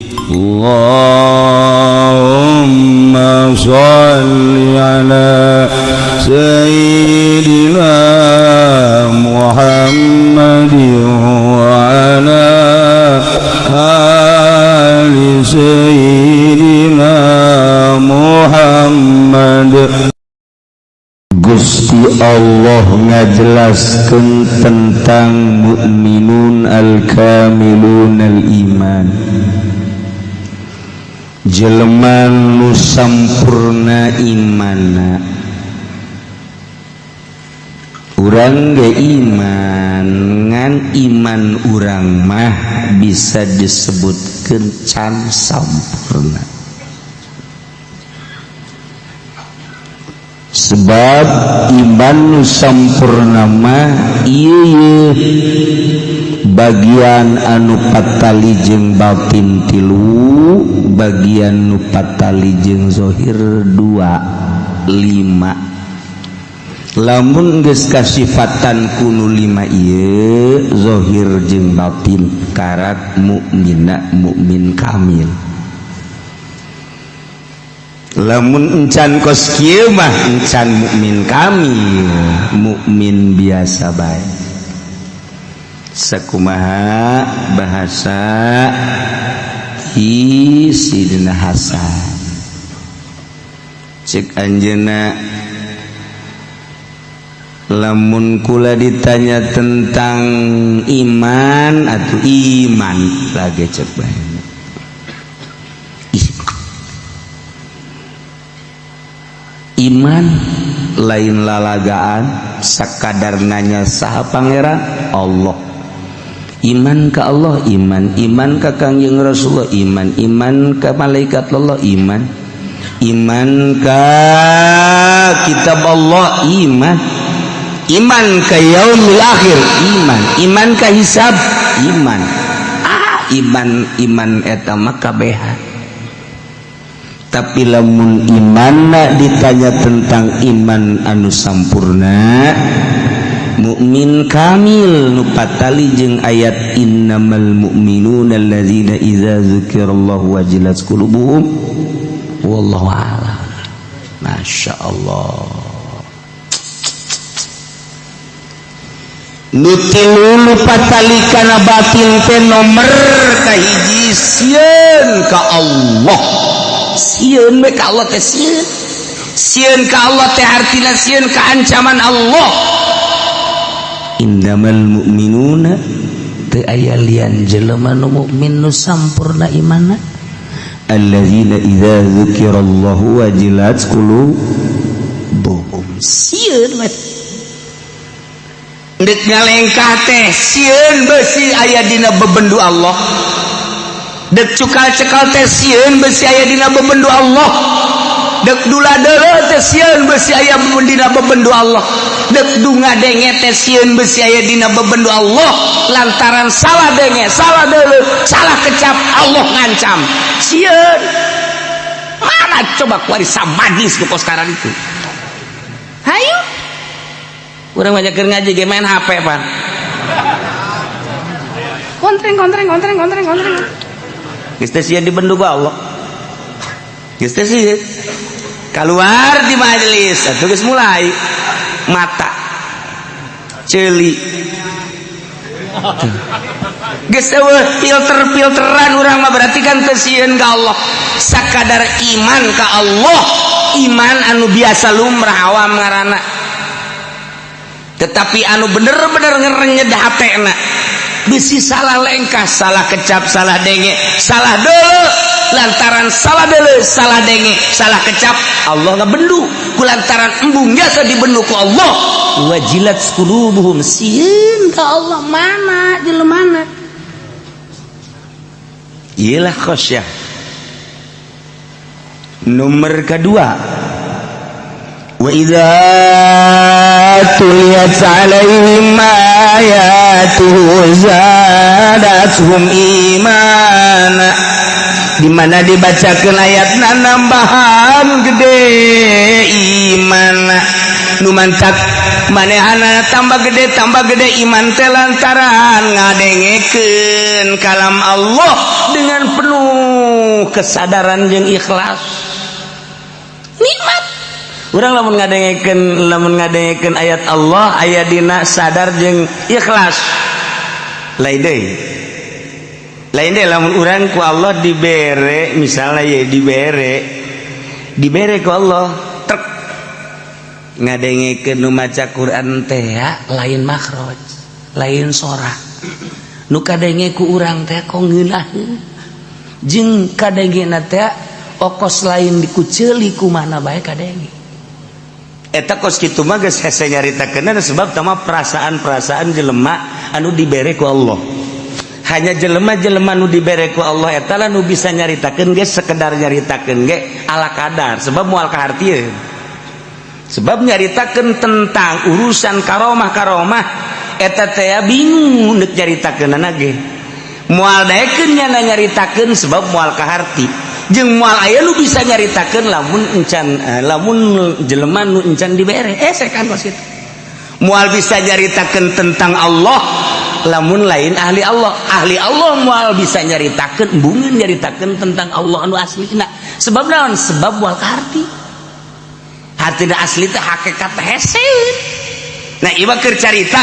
Allahumma sholli ala sayyidina Muhammadin wa ala ali sayyidina Muhammad. Gusti Allah ngajelaskeun tentang mukminun al-kamilun al-iman, jelema nu sampurna imanna. Urang ge iman, ngan iman urang mah bisa disebutkeun can sampurna, sebab iman nu sampurna mah ieu bagian anu patali jeung batin tilu, bagian nu patali jeung zohir dua, lima. Lamun geus kasifatan kunu lima ieu, zohir jeung batin, karak mukmina, mukmin kamil. Lamun encan kos kieu mah encan mukmin kamil, mukmin biasa bae. Sakumaha bahasa ti Sidina Hasan, cek anjeunna, lamun kula ditanya tentang iman atau iman lagi, cek bae iman lain lalagaan, sakadar nanya saha pangeran Allah, iman ka Allah, iman, iman ka Kangjeng Rasulullah, iman, iman ka malaikat Allah, iman, iman ka kitab Allah, iman, iman ka yaumil akhir, iman, iman ka hisab, iman. Ah, iman, iman eta mah kabehan. Tapi lamun iman ditanya tentang iman anu sampurna, mukmin kamil nu patali jeung ayat innamal mu'minuna alladzina idza dzukirallahu wajilat qulubuhum, wallahu a'lam. Masya Allah, nu tilu nu patali kana batin teh nomor kahiji sieun ka Allah. Sieun we ka Allah teh, sieun, sieun ka Allah teh artina sieun ka ancaman Allah. Innamal mu'minuna, teu aya lian jelema nu mukmin nu sampurna imanna, alladzina idza dzukirallahu wajilat qulubuhum. Sieun we deuk ngalengkah teh sieun besi aya dina bebendu Allah, dek cukal cekal teh sieun besi aya dina bebendu Allah, dek dula deuleu teh sieun besi aya dina bebendu Allah, dek dunga denge teh sieun besi aya dina bebendu Allah. Lantaran salah denge, salah deuleu, salah kecap, Allah ngancam. Sieun mana coba kuari samadis nu kos sekarang itu. Hayu urang banyak keur ngaji ge main HP pan. Kontreng, kontreng, kontreng, kontreng, kontreng. Geus teh sieun dibendu ku Allah. Geus teh sieun. Keluar di majelis atuh geus mulai mata ceuli. Geus eueuh filter-filteran urang mah, berarti kan teu sieun ka Allah. Sakadar iman ka Allah, iman anu biasa lumrah awam ngaranna. Tetapi anu bener-bener ngerenyed hatena bisi salah lengkah, salah kecap, salah denge, salah deuleu. Lantaran salah deuleu, salah denge, salah kecap, Allah ngabendu. Ku lantaran embung jasa dibendu ku Allah, wajilat qulubuhum, sieun ka Allah. Mana jelema mana iyalah khasyah. Nomor kedua, wa idza tuliyat alaihim ayatuhu zadatuhum imana, di mana dibacakeun ayatna nambahan gede iman. Nu mantak manehana tambah gede, tambah gede iman teh lantaran ngadengekeun kalam Allah dengan penuh Penuh kesadaran jeung ikhlas, nikmat. Urang lamun ngadengekeun ayat Allah aya dina sadar jeung ikhlas, lain deui, lain deui. Lamun urang ku Allah dibere, misalnya ya, dibere dibere ku Allah truk ngadengekeun nu maca Quran teh lain makhraj, lain sora, nu kadenge ku urang teh kok ngeunaheun jeung kadengena teh okos lain ku ceuli, ku mana bae kadenge. Eta kos kitu mah geus hese nyaritakeun, sebab tama perasaan-perasaan jelema anu dibere ku Allah. Hanya jelema-jelema nu dibere ku Allah eta lah nu bisa nyaritakeun ge, sekedar nyaritakeun ge ala kadar, sebab moal kahartieun. Sebab nyaritakeun tentang urusan karomah-karomah eta teh bingung deuk nyaritakeunana ge, moal daekeun nyana nyaritakeun, sebab moal kaharti jeung moal aya nu bisa nyaritakeun lamun encan lamun jelema nu encan dibere. Eh, kan kos kitu moal bisa nyaritakeun tentang Allah lamun lain ahli Allah. Ahli Allah moal bisa nyaritakeun, embungeun nyaritakeun tentang Allah anu aslina. Sebab naon? Sebab moal kaharti hati asli teh, hakikat hese. Nah, ieu keur carita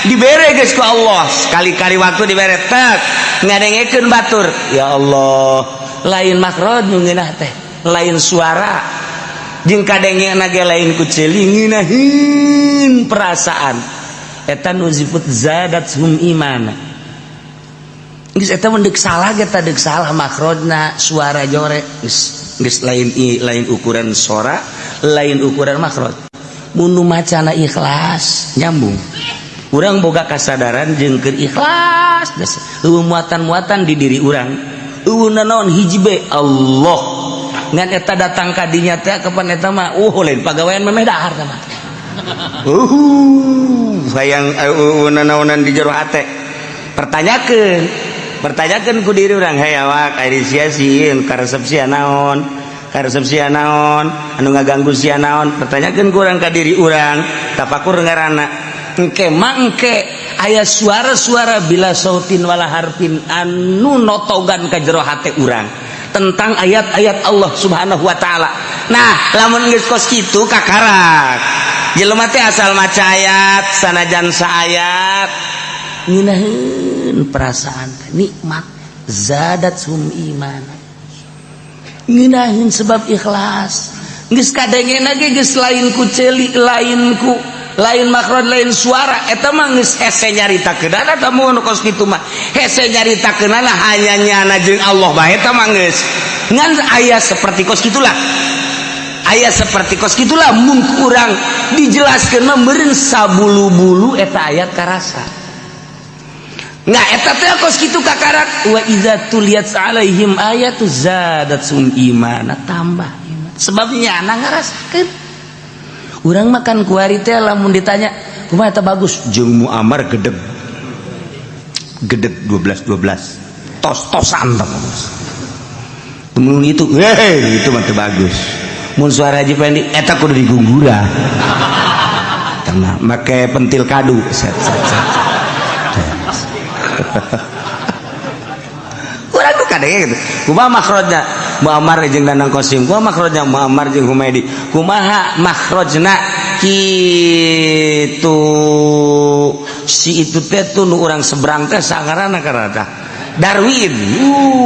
dibere geus ku Allah, sekali-kali waktu dibere tek ngadengekeun batur, ya Allah, lain makhraj nu ngeunah teh, lain suara, jeung kadengena ge lain ku ceuli, ngeunaheun perasaan. Eta nu disebut zadathum imana. Geus eta mun deuk salah ge, deuk salah makhrajna, suara jore, geus geus lain, lain ukuran sora, lain ukuran makhraj. Mun nu macana ikhlas, nyambung. Urang boga kasadaran jeung keur ikhlas, eueuh muatan-muatan di diri urang, eueuh nanaon, hiji be Allah. Ngan eta datang ka dinya teh kapan eta mah, lain pagawean memeh dahar tah mah. Hayang nanaonan di jero hate, pertanyakeun, pertanyakeun ku diri urang, "Hey awak, ari sia sieun karesep sia naon? Karesep sia naon? Anu ngaganggu sia naon?" Pertanyakeun ku urang ka diri urang, tafakur ngaranna. Engke mah engke aya suara-suara bila sautin wala harfin anu notogan ka jero hate urang tentang ayat-ayat Allah Subhanahu wa Ta'ala. Nah, lamun geus kos kitu kakarak jelema teh asal maca ayat, sanajan saayat, ngeunaheun perasaan, nikmat, zadathum imana, ngeunaheun sebab ikhlas. Geus kadengena ge geus lain ku ceuli, lain ku lain makhraj, lain suara. Eta mah geus hese nyaritakeunana. Eta mun kos kitu mah hese nyaritakeunana, hanya nyana jeung Allah bae. Eta mah geus ngan aya seperti kos kitulah, aya seperti kos kitulah. Mun kurang dijelaskeun mah meureun sabulu-bulu eta ayat karasa. Nah, eta teh kos kitu kakarak wa idza tuliyat alaihim ayatu zadatsum imana, tambah iman, sebab nyana ngarasakeun. Urang makan kuari teh lamun ditanya, "Kumaha eta bagus?" Jeung Muammar gedeg gedeg 12 12 tos-tosan tah bagus. Mun itu, hei, itu mah teu bagus. Mun suara Haji Pendi eta kudu digugura. Tengah make pentil kadu, set set set. Urang tuh kadang gitu. Kumaha makhrajna Muammar jeung Danang Kosim? Kumaha makhrajna Muammar jeung Humaidi? Kumaha makhrajna kitu si itu teh tuh nu urang seberang teh sangarana karata Darwin,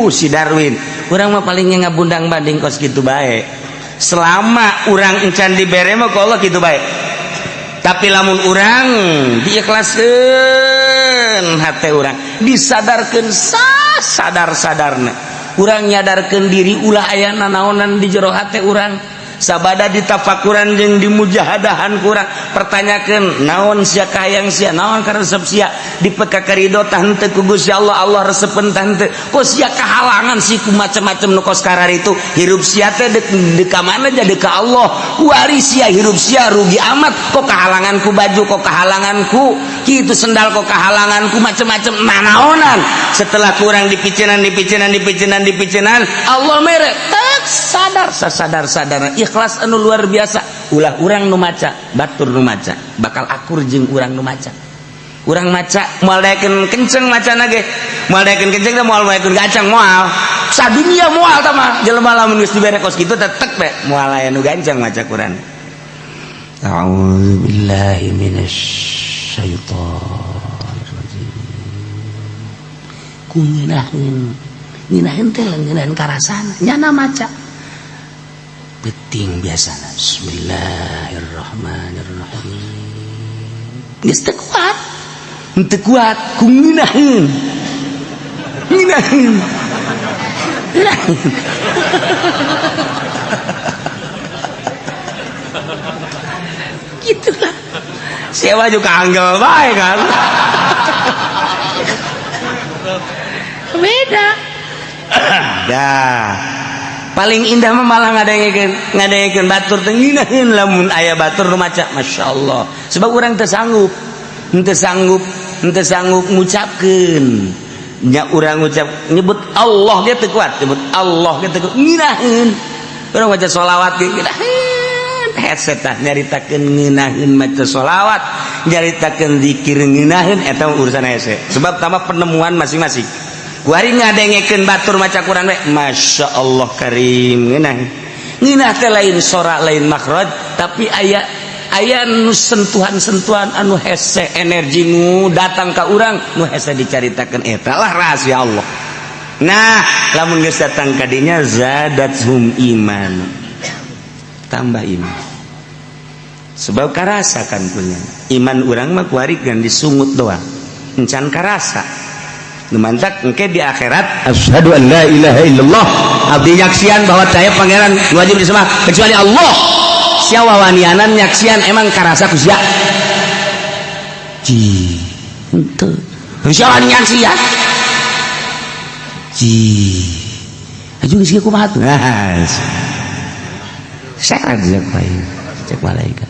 si Darwin. Urang mah palingnya ngabundang banding kos kitu bae. Selama urang encan dibere mah ku Allah kitu bae. Tapi lamun urang diikhlaskeun hate urang, disadarkeun sadar-sadarna, urang nyadarkeun diri ulah aya nanaonan di jero hate urang, sabada ditafakuran jeung dimujahadahan kurang, pertanyakeun naon sia kahayang sia, naon karesep sia, dipeka karido tah henteu ku Gusti Allah, Allah resepeun tah henteu, kok sia kahalangan sih ku macam-macam nu kos karar itu. Hirup sia teh deuk deuk ka mana jadi ka Allah. Kuari sia hirup sia rugi amat, kok kahalangan ku baju, kok kahalangan ku kitu sendal, kok kahalangan ku macam-macam nanaonan. Setelah kurang dipicinan, dipicinan, dipicinan, dipicinan, Allah mere tak sadar sadar sadar, ikhlas anu luar biasa. Ulah urang nu maca, batur nu maca bakal akur jeung urang nu maca. Urang maca moal daekeun kenceng macana ge. Moal daekeun kenceng teh moal daekeun gancang moal. Sadunia moal tah mah jelema lamun geus dibere kos kitu tetek be moal aya nu gancang maca Quran. A'udzu billahi minasyaitonir rajim. Ku ngeunaheun. Ngeunaheun teh ngeunaheun karasana nyana maca. Penting biasana. Bismillahirrahmanirrahim. Geus teu kuat. Teu kuat ku ngeunaheun. Ngeunaheun. Ngeunaheun. Gitulah. Siapa juga anggel bae kan. Beda. Dah. Paling indah mah malah ngadengekeun batur teh ngeunaheun lamun aya batur nu maca masyaallah. Sebab urang teu sanggup. Henteu sanggup ngucapkeun. Nya urang ngucap nyebut Allah ge teu kuat, nyebut Allah ge teu kuat ngeunaheun. Urang maca sholawat ge ngeunaheun. Headset tah nyaritakeun ngeunaheun maca sholawat, nyaritakeun zikir ngeunaheun eta urusan hese. Sebab tambah penemuan masing-masing. Kuari ngadengekeun batur maca Quran we, Masya Allah karim ngeunah. Ngeunah teh lain sora lain makhraj, tapi aya aya nu sentuhan-sentuhan anu hese energi nu datang ka urang nu hese dicaritakeun eta lah rahasia Allah. Nah, lamun geus datang ka dinya zadathum iman. Tambah iman. Sebab karasa kan punya. Iman urang mah kuari kan disungut doang. Encan karasa. Mantak engke di akhirat asyhadu an la ilaha illallah abdi nyaksian bahwa saya pangeran wajib disembah kecuali Allah. Sia wawanianan nyaksian emang karasa ku sia. Ji henteu. Sia wani nyaksian. Ji. Aju geus kieu kumaha tuh? Nah. Syarat cek bae. Cek malaikat.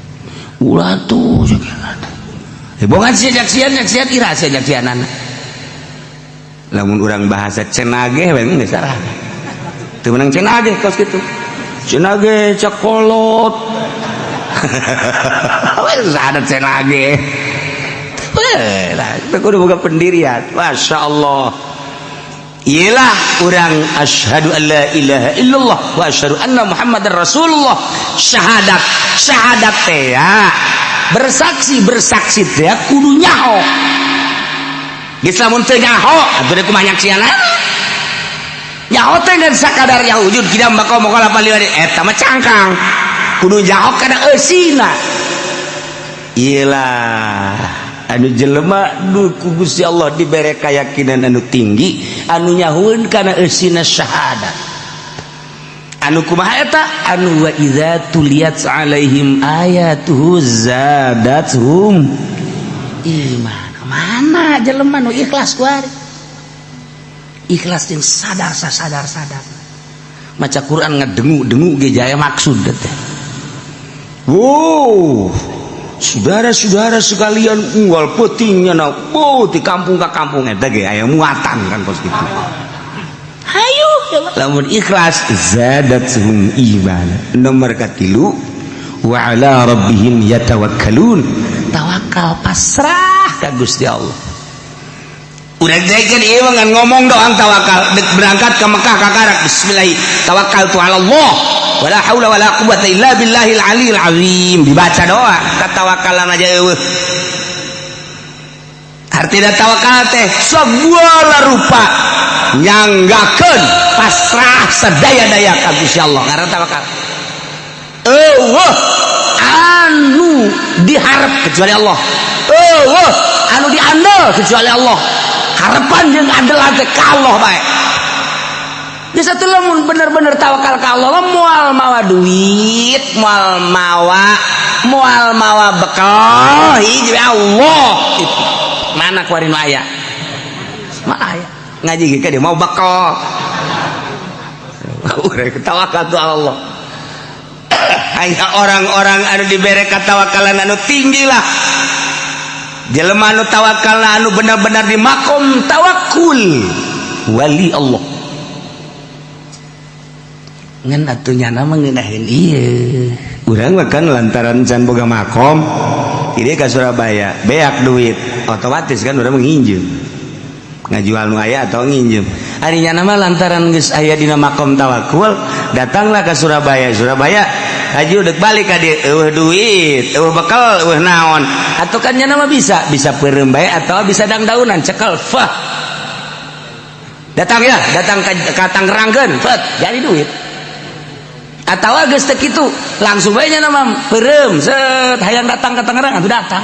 Ulah tuh cek. Hebohan sia nyaksian nyaksian ira sia nyaksianan. Lamun urang bahasa cenage we geus salah. Teu meunang cenage kos kitu. Cenage cakolot. Wes ada cenage. Weh, lah teu kudu boga pendirian. Masyaallah. Iyalah urang asyhadu an la ilaha illallah wa asyhadu anna Muhammadar Rasulullah. Syahadat, syahadat teh ya. Bersaksi, bersaksi teh kudu nyaho. Geus lamun teu nyaho atuh deui kumaha nyaksianana. Nyaho teh ngan sakadar ya wujud kidam bako mokola paliwari eta mah cangkang. Kudu nyaho kana eusina. Iyalah anu jelema nu ku Gusti Allah dibere keyakinan anu tinggi anu nyahueun kana eusina syahadat. Anu kumaha eta anu wa idza tuliyat alaihim ayatuhu zadathum iman. Mana jelema nu ikhlas kuari ikhlas jeung sadar sasadar sadar maca Quran ngedengu-dengu ge jaya maksud teh. Wow, saudara-saudara sekalian unggal peutingnya na oh di kampung ka kampung eta ge aya muatan kan kos kitu. Hayu lamun ikhlas zadathum iman. Nomor katilu wa ala rabbihim yatawakkalun. Tawakal pasrah ka Gusti Allah. Udah dekeun ieu mah ngomong doang tawakal dek berangkat ke Mekah ka karak bismillah tawakkaltu ala Allah wala haula wala quwata illa billahil aliyil azim dibaca doa katawakalan aja eueuh. Artina tawakal teh segala rupa nyanggakeun pasrah sadaya-daya ka Gusti Allah karena tawakal. Eueuh anu diharap kecuali Allah. Eueuh anu diandel kecuali Allah. Harapan jeung andelan teh ka Allah bae. Geus atuh lamun bener-bener tawakal ka Allah moal mawa duit, moal mawa bekal hiji Allah itu. Mana kuari nu aya? Mana aya? Ngaji ge ka dia mau bekal. Urang tawakal tu Allah. Hanya orang-orang anu dibere katawakalan anu tinggi lah. Jelema anu tawakal anu benar-benar di makom tawakul wali Allah. Ngan atuh nyana mah ngeunaheun ieu. Urang mah kan lantaran can boga makom Ini ke Surabaya beak duit otomatis kan urang nginjem, ngajual nu aya atau nginjem. Ari nyana mah lantaran geus aya dina makom tawakul, datanglah ke Surabaya. Surabaya haji udah balik ka dieu, eueuh duit, eueuh bekal, eueuh naon. Atuh kan nyana mah bisa bisa peureum bae atau bisa dangdaunan cekel fah. Datang ya, datang ke Tangerangkeun, fet, jadi duit. Atau geus teu kitu, langsung bae nya mah peureum set, hayang datang ke Tangerang atuh datang.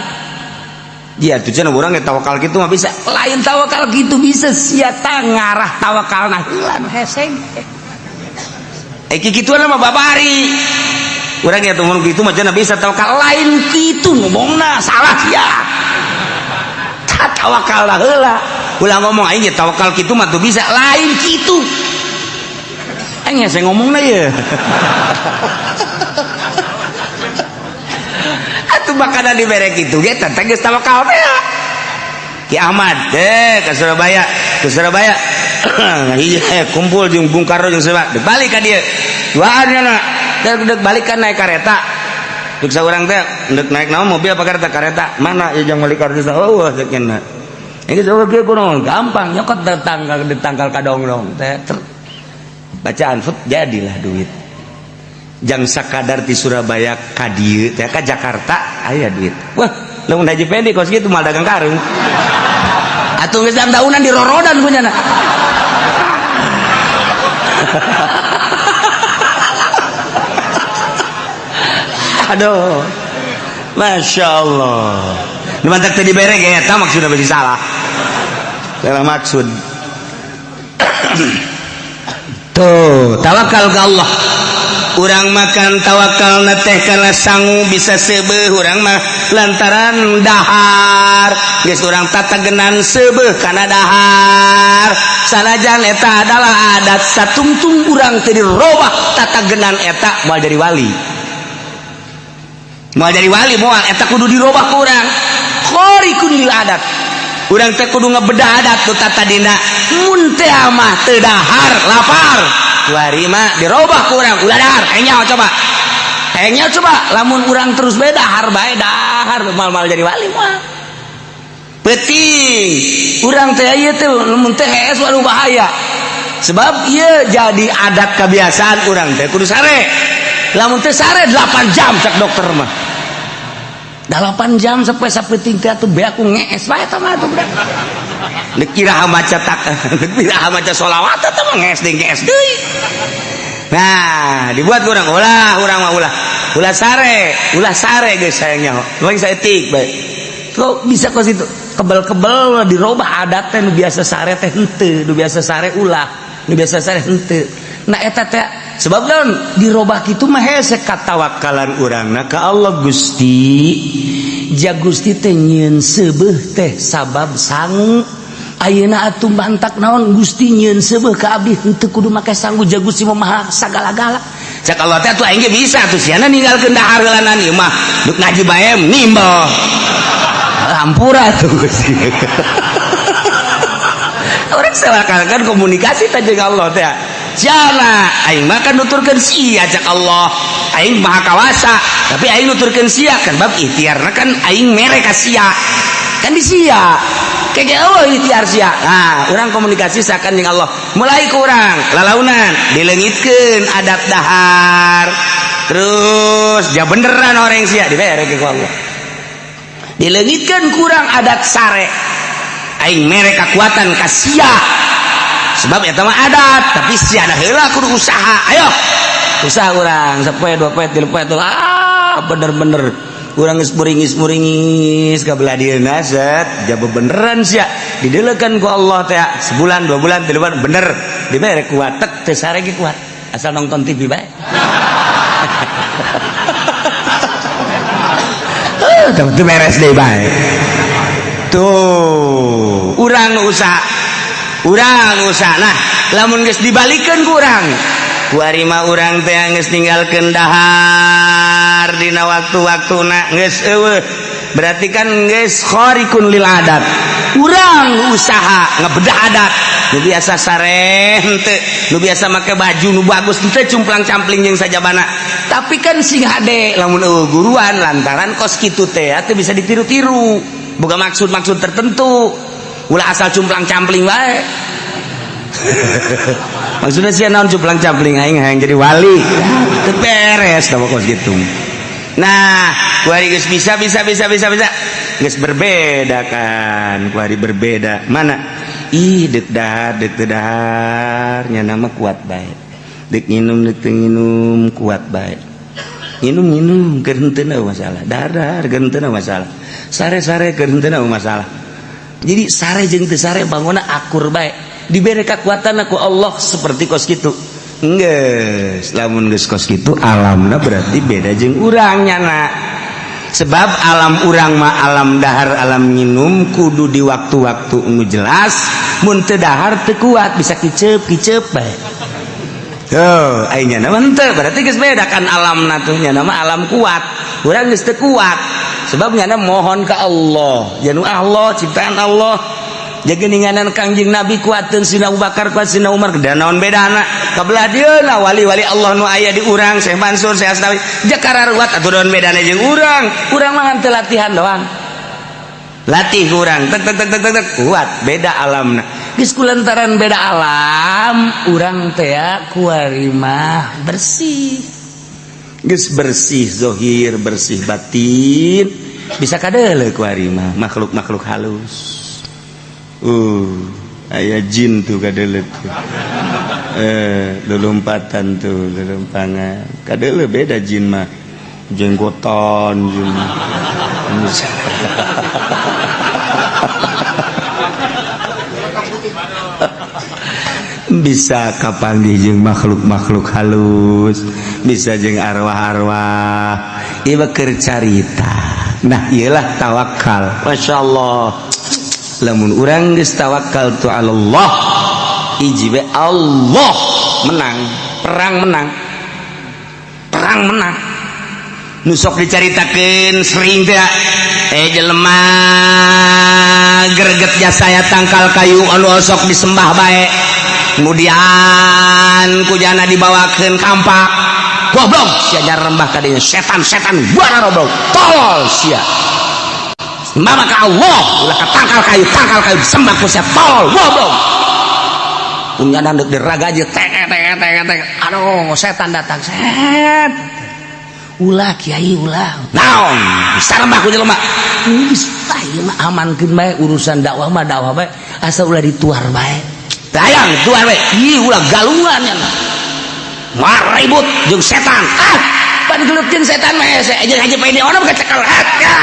Dia tuh cenah urang ge tawakal kitu mah bisa. Lain tawakal kitu bisa, sia ngarah tawakalna heula nu hese. Eh, kikituan mah babari. Urang ge tuh mun kitu mah cenah bisa tawakal, lain kitu ngomongna salah sia. Tawakal heula. Ulah ngomong aing ge tawakal kitu mah tuh bisa, lain kitu. Aing hese ngomongna ye. Atuh bakana dibere kitu ge teh geus tawakal teh. Ki Ahmad deh ke Surabaya, ke Surabaya. Hiji kumpul jeung Bung Karno jeung siapa? Dek balik ka dieu. Duaan nya dek balik kan naik kareta. Dek saurang teh dek naik naon, mobil apa kereta? Kareta. Mana ya jang balik kareta? Oh, cek nya. Ini coba kieu kunaon? Gampang nyokot datang di tangkal kadonglong teh. Bacaan fut jadilah duit. Jang sakadar di Surabaya ka dieu teh ka Jakarta aya duit. Wah, lamun Haji Pendi kos kitu mal dagang karung. Atuh geus daunan dirorodan ku nyana. Aduh. Masya Allah. Nu mantak teu dibere ge eta maksudna bisi salah. Salah maksud. Tuh, tawakal ke Allah. Urang makan tawakal na teh karena sangu bisa seubeuh urang mah lantaran dahar. Geus urang tatagenan seubeuh kana dahar. Sanajan eta adalah adat satungtung urang teu dirobah tatagenan eta moal jadi wali. Moal jadi wali moal eta kudu dirobah ku urang. Khariqun lil adat. Urang teh kudu ngebedah adat tu tatadina. Mun teh mah teu dahar lapar. Kuari mah dirobah ku urang ulah dahar. Hayang nyaho coba. Hayang nyaho coba lamun urang terus bae dahar bae dahar mal-mal jadi wali moal. Penting urang teh ieu teh lamun teh hees waduh bahaya. Sebab ieu jadi adat kebiasaan urang teh kudu sare. Lamun teh sare 8 jam cek dokter mah. 8 jam sampai sapeting teh atuh beak ku ngees bae eta mah atuh budak. Deuk iraha maca tak, deuk iraha maca sholawat eta mah ngees deui ngees deui. Nah, dibuat urang ulah urang mah ulah. Ulah sare geus hayang nyaho. Lain saeutik bae. Kok bisa kos itu? Kebel-kebel dirobah adat teh nu biasa sare teh henteu, nu biasa sare ulah, nu biasa sare henteu. Nah eta teh sebab naon dirobah kitu mah hese katawakalan urangna ka Allah. Gusti ja Gusti teh nyieun seubeuh teh sabab sangu. Ayeuna atuh mantak naon Gusti nyieun seubeuh ka abdi henteu kudu make sangu, ja Gusti mah maha sagala-gala. Cak Allah teh atuh aing ge bisa atuh siana ninggalkeun dahar heulanan ieu mah duk ngaji bae nimbel. Hampura tuh Gusti. Orang kan komunikasi teh jeung Allah teh. Siana aing mah kan nuturkeun sia cak Allah. Aing maha kawasa, tapi aing nuturkeun sia kan bab ikhtiarna kan aing mere ka sia. Kan di sia. Kege eueuh ikhtiar sia. Nah, urang komunikasi sakan jeung Allah. Mulai kurang lalaunan dileungitkeun adab dahar. Terus ja beneran orang sia dibere ku Allah. Dileungitkeun kurang adat sare. Aing mere kekuatan ka sia. Sebab eta mah adat, tapi sia da heula kudu usaha. Ayo. Usaha urang sapoe dua poe tilu poe tuh ah bener-bener urang geus muringis-muringis ka belah dieuna set ja bebeneran sia dideulekeun ku Allah teh sebulan dua bulan tilu bulan bener dibere kuat tek teu sare ge kuat asal nonton TV bae. Tuh beres deh bae. Tuh urang usaha, urang usaha. Nah lamun geus dibalikeun ku urang kuari mah urang teh geus ninggalkeun dahar dina waktu-waktuna geus eueuh berarti kan geus khariqun lil adat. Urang usaha ngebedah adat. Nu biasa sare henteu, nu biasa make baju nu bagus henteu, cumplang-campling jeung sajabana. Tapi kan sing hade lamun eueuh guruan, lantaran kos kitu teh teu bisa ditiru-tiru. Boga maksud-maksud tertentu. Ulah asal cumplang-campling wae. Maksudnya sih naon cumplang-campling, aing hayang jadi wali. Teu beres tah kos kitu. Nah, kuari geus bisa bisa bisa bisa bisa. Geus berbeda kan, kuari berbeda. Mana? Ih, deuk dahar, deuk teu dahar, nya mah kuat bae. Deuk nginum, deuk teu nginum, kuat bae. Nginum nginum keur henteu masalah. Dahar dahar keur henteu masalah. Sare sare keur henteu masalah. Jadi sare jeung teu sare bangunna akur bae. Dibere kekuatan ku Allah seperti kos kitu. Geus, lamun geus kos kitu alamna berarti beda jeung urang nyana. Sebab alam urang mah alam dahar, alam minum kudu di waktu-waktu nu jelas, mun teu dahar teu kuat, bisa kiceup-kiceup bae. Tuh, aing nyana mah henteu, berarti geus beda kan alamna tuh, nyana mah alam kuat. Urang geus teu kuat. Sebab nyana mohon ka Allah, janu Allah ciptaan Allah. Jageninganan Kangjeng Nabi kuateun, Sina Abu Bakar kuat, Sina Umar, dan naon bedana kabelah dieuna wali-wali Allah nu aya di urang, Syekh Mansur, Syekh Asnawi, jakara ruwat atuh, naon bedana jeung urang? Urang mah teu latihan doang, latih urang tek tek tek tek tek kuat. Beda alamna. Geus kulantaran beda alam, urang teh kuari mah bersih, geus bersih zohir, bersih batin, bisa kadeuleu kuari mah makhluk-makhluk halus. Aya jin tuh kadeuleu tuh. Lulumpatan tuh, lulumpangan. Kadeuleu beda jin mah. Jenggotan jin. Bisa kapanggih jeung makhluk-makhluk halus, bisa jeung arwah-arwah. Ieu keur carita. Nah, ieulah tawakal. Masya Allah. Lamun urang geus tawakal tu Allah, hiji bae Allah menang, perang menang. Perang menang. Nu sok dicaritakeun sering teh jelema greget jasa tangkal kayu anu osok disembah bae. Kemudian kujana dibawakeun kampak. Goblok sia rembah ka dinya, setan-setan buana roblok. Tolol sia. Mama ka Allah, ulah ka tangkal kayu disembah ku sia, tolol goblok. Punya deuk diragaji tek tek tek tek. Aduh, setan datang. Set. Ulah kiai ulah. Naon? Sarembah ku jelema. Geus tah ieu mah amankeun bae urusan dakwah mah dakwah bae, asa ulah dituar bae. Dayang tuar bae. Ih, ulah galungan nya. Maribut jeung setan. Ah, pan gelut jeung setan mah hese. Jeung haji pae ono kacekel. Ya.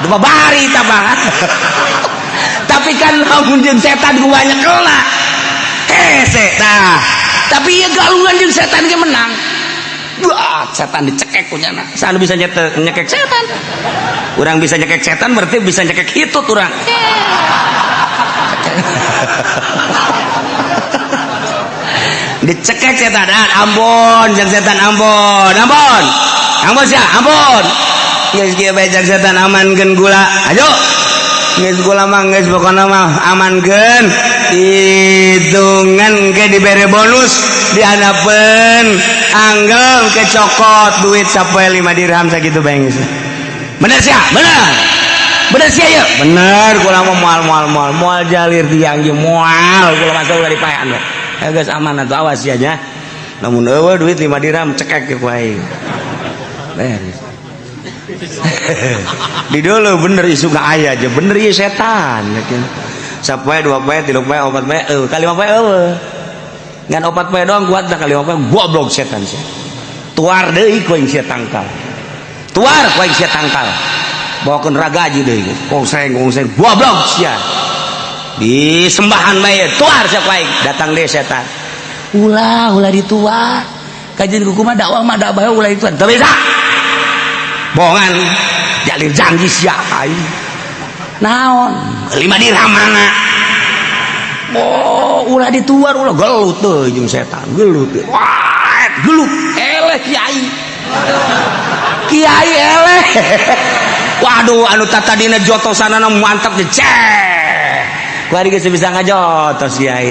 Dua bari tabah. Tapi kan lamun jeung setan ku banyak kena. Hese tah. Tapi ieu galungan jeung setan ge menang. Wah, setan dicekek ku nyana. Saha bisa nyekek setan? Urang bisa nyekek setan berarti bisa nyekek hitut urang. Dicekek setan, ampun jeung setan, ampun, ampun. Ampun sia, ampun. Geus kieu bae jeung setan, amankeun gula. Ayo. Geus gula mah geus pokona mah amankeun. Hitungan ke dibere bonus dihanapeun anggel kecokot duit sampai 5 dirham sakitu bae geus. Bener sia? Bener. Bener sia ya? Bener kula mah moal moal moal moal jalir tiang jeung moal kula mah ulah dipaean. Geus aman atuh, awas sia nya. Lamun eueuh duit 5 dirham cekek ku aing. Beres. Di dulu bener isu gak aya aja bener ieu setan yakin. Sapoe 2 poe 3 poe 4 poe eueuh kali 5 poe eueuh. Ngan 4 poe doang kuat dah kali 5 poe goblok setan sia. Tuar deui ku aing sia tangkal. Tuar ku aing sia tangkal. Bawakeun ragaji deui. Kongseng kongseng goblok sia. Disembahan bae tuar sia ku aing. Datang deui setan. Ulah ulah dituar. Kajian kumaha dakwah mah dakwah ulah dituar. Teu bisa. Bohongan jalir janji sia aing. Naon? 5 dirham mana? Oh, ulah dituar ulah gelut teuing jeung setan, gelut. Wah, gelut. Eleh kiai. Kiai eleh. Waduh, anu tatadina jotosanana mantap dicek. Kuari geus bisa ngajotos kiai.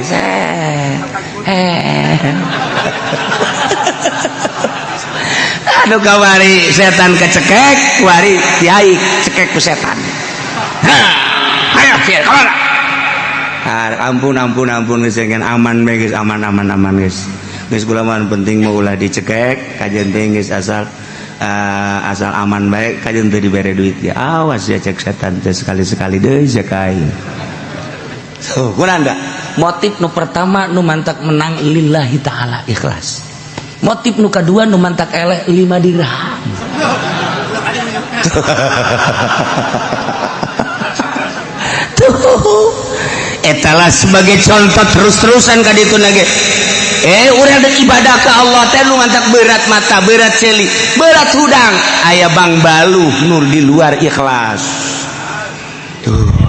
Aduh kawari setan kecekek, kuari kiai cekek ku setan. Ayo kiai kemana? Ampun ampun ampun geus aman bae geus, aman aman aman geus. Geus kula mah penting mau ulah dicekek, kajeun teh geus asal asal aman bae kajeun teu dibere duit ya. Awas ya cek setan teh sekali-sekali deui cek aing. So, kurang enggak? Motif nu pertama nu mantak menang lillahi ta'ala ikhlas. Motif nu kedua nu mantak eleh 5 dirham. Tuh. Etalah sebagai contoh terus-terusan ka ditu lagi. Urang dek ibadah ka Allah teh nu mantak berat mata, berat celi, berat hudang. Aya bang baluh nur di luar ikhlas. Tuh.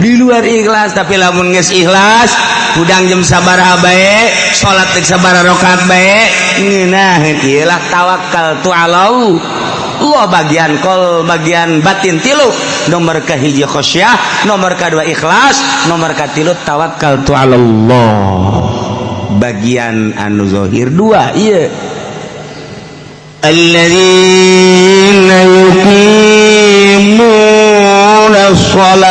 Di luar ikhlas, tapi lamun geus ikhlas hudang jam sabaraha bae, salat deuk sabaraha rakaat bae, ngeunaheun ieu lah tawakal tu alau. Allah bagian kol, bagian batin tilu. Nomor kahiji khasyah, nomor kedua ikhlas, nomor katilu tawakal tu alallah. Bagian anu zahir dua ieu. Alladzina yuqimuna shalah.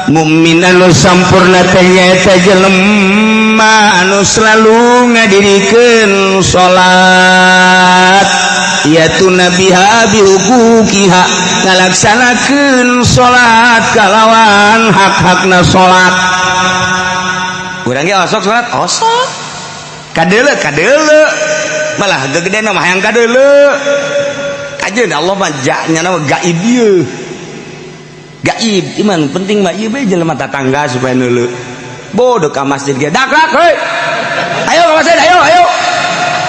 Mukmin anu sampurna teh nyaeta jelema anu selalu ngadirikeun salat, yaitu nabiha bihuquqiha, ngalaksanakeun salat kalawan hak-hakna salat. Urang ge osok salat, osok. Kadeuleu kadeuleu. Malah gegedena mah hayang kadeuleu. Kajeun Allah mah nya mah gaib ieu. Gaib iman penting mah ieu bae jelema tatangga supaya neuleu. Bodoh ka masjid ge dak dak heuy. Ayo ka masjid, ayo ayo.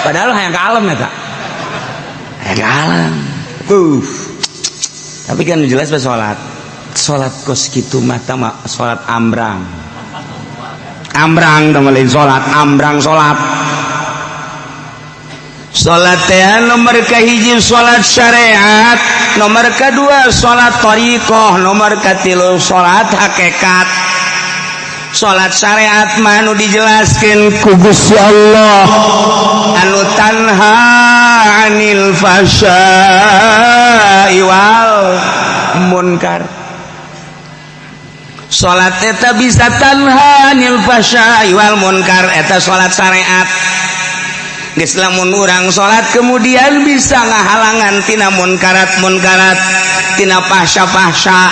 Padahal hayang ka alam eta. Hayang ka alam. Tapi kan jelas bae salat. Salat kos kitu mah tah salat ambrang. Ambrang tah lain salat, ambrang salat. Salat teh nomor kahiji salat syariat, nomor kedua salat thariqah, nomor katilu salat hakikat. Salat syariat mah anu dijelaskeun ku Gusti Allah anu tanha anil fahsya'i wal munkar. Salat eta bisa tanha anil fahsya'i wal munkar, eta salat syariat. Geus lamun urang salat kemudian bisa ngahalangan tina munkarat-munkarat, tina fahsya-fahsya.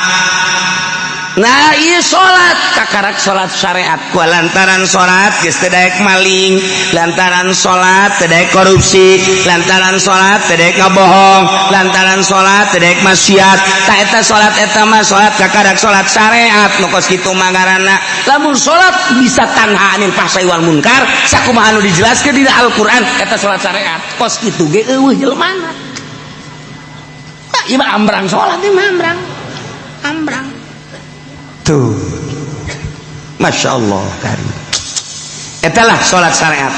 Nah, ieu salat kakarak salat syariat ku lantaran salat geus teu daek maling, lantaran salat teu daek korupsi, lantaran salat teu daek ngabohong, lantaran salat teu daek maksiat. Tah eta salat eta mah salat kakarak salat syariat nu kos kitu mah ngaranna. Lamun salat bisa tanha anil fahsai wal munkar, sakumaha anu dijelaskeun dina Al-Qur'an eta salat syariat. Kos kitu ge eueuh jelemana. Tah ieu mah ambrang salat ieu mah ambrang. Ambrang. Tuh. Masya Allah karim. Etalah salat syariat.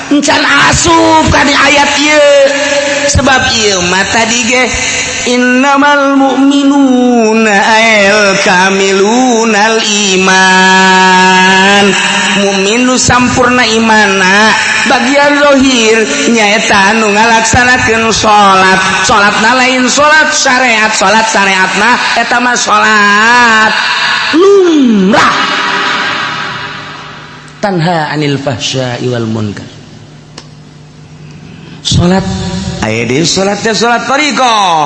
Encan asup kana ayat ieu. Sebab ieu mah tadi ge innamal mu'minuna al kamilunal iman. Mukmin nu sampurna imana bagian zahir nyaeta anu ngalaksanakeun salat. Salatna lain salat syariat, salat syariatna eta mah salat lumrah. Tanha anil fahsya'i wal munkar. Salat aya deui salat teh salat thariqah.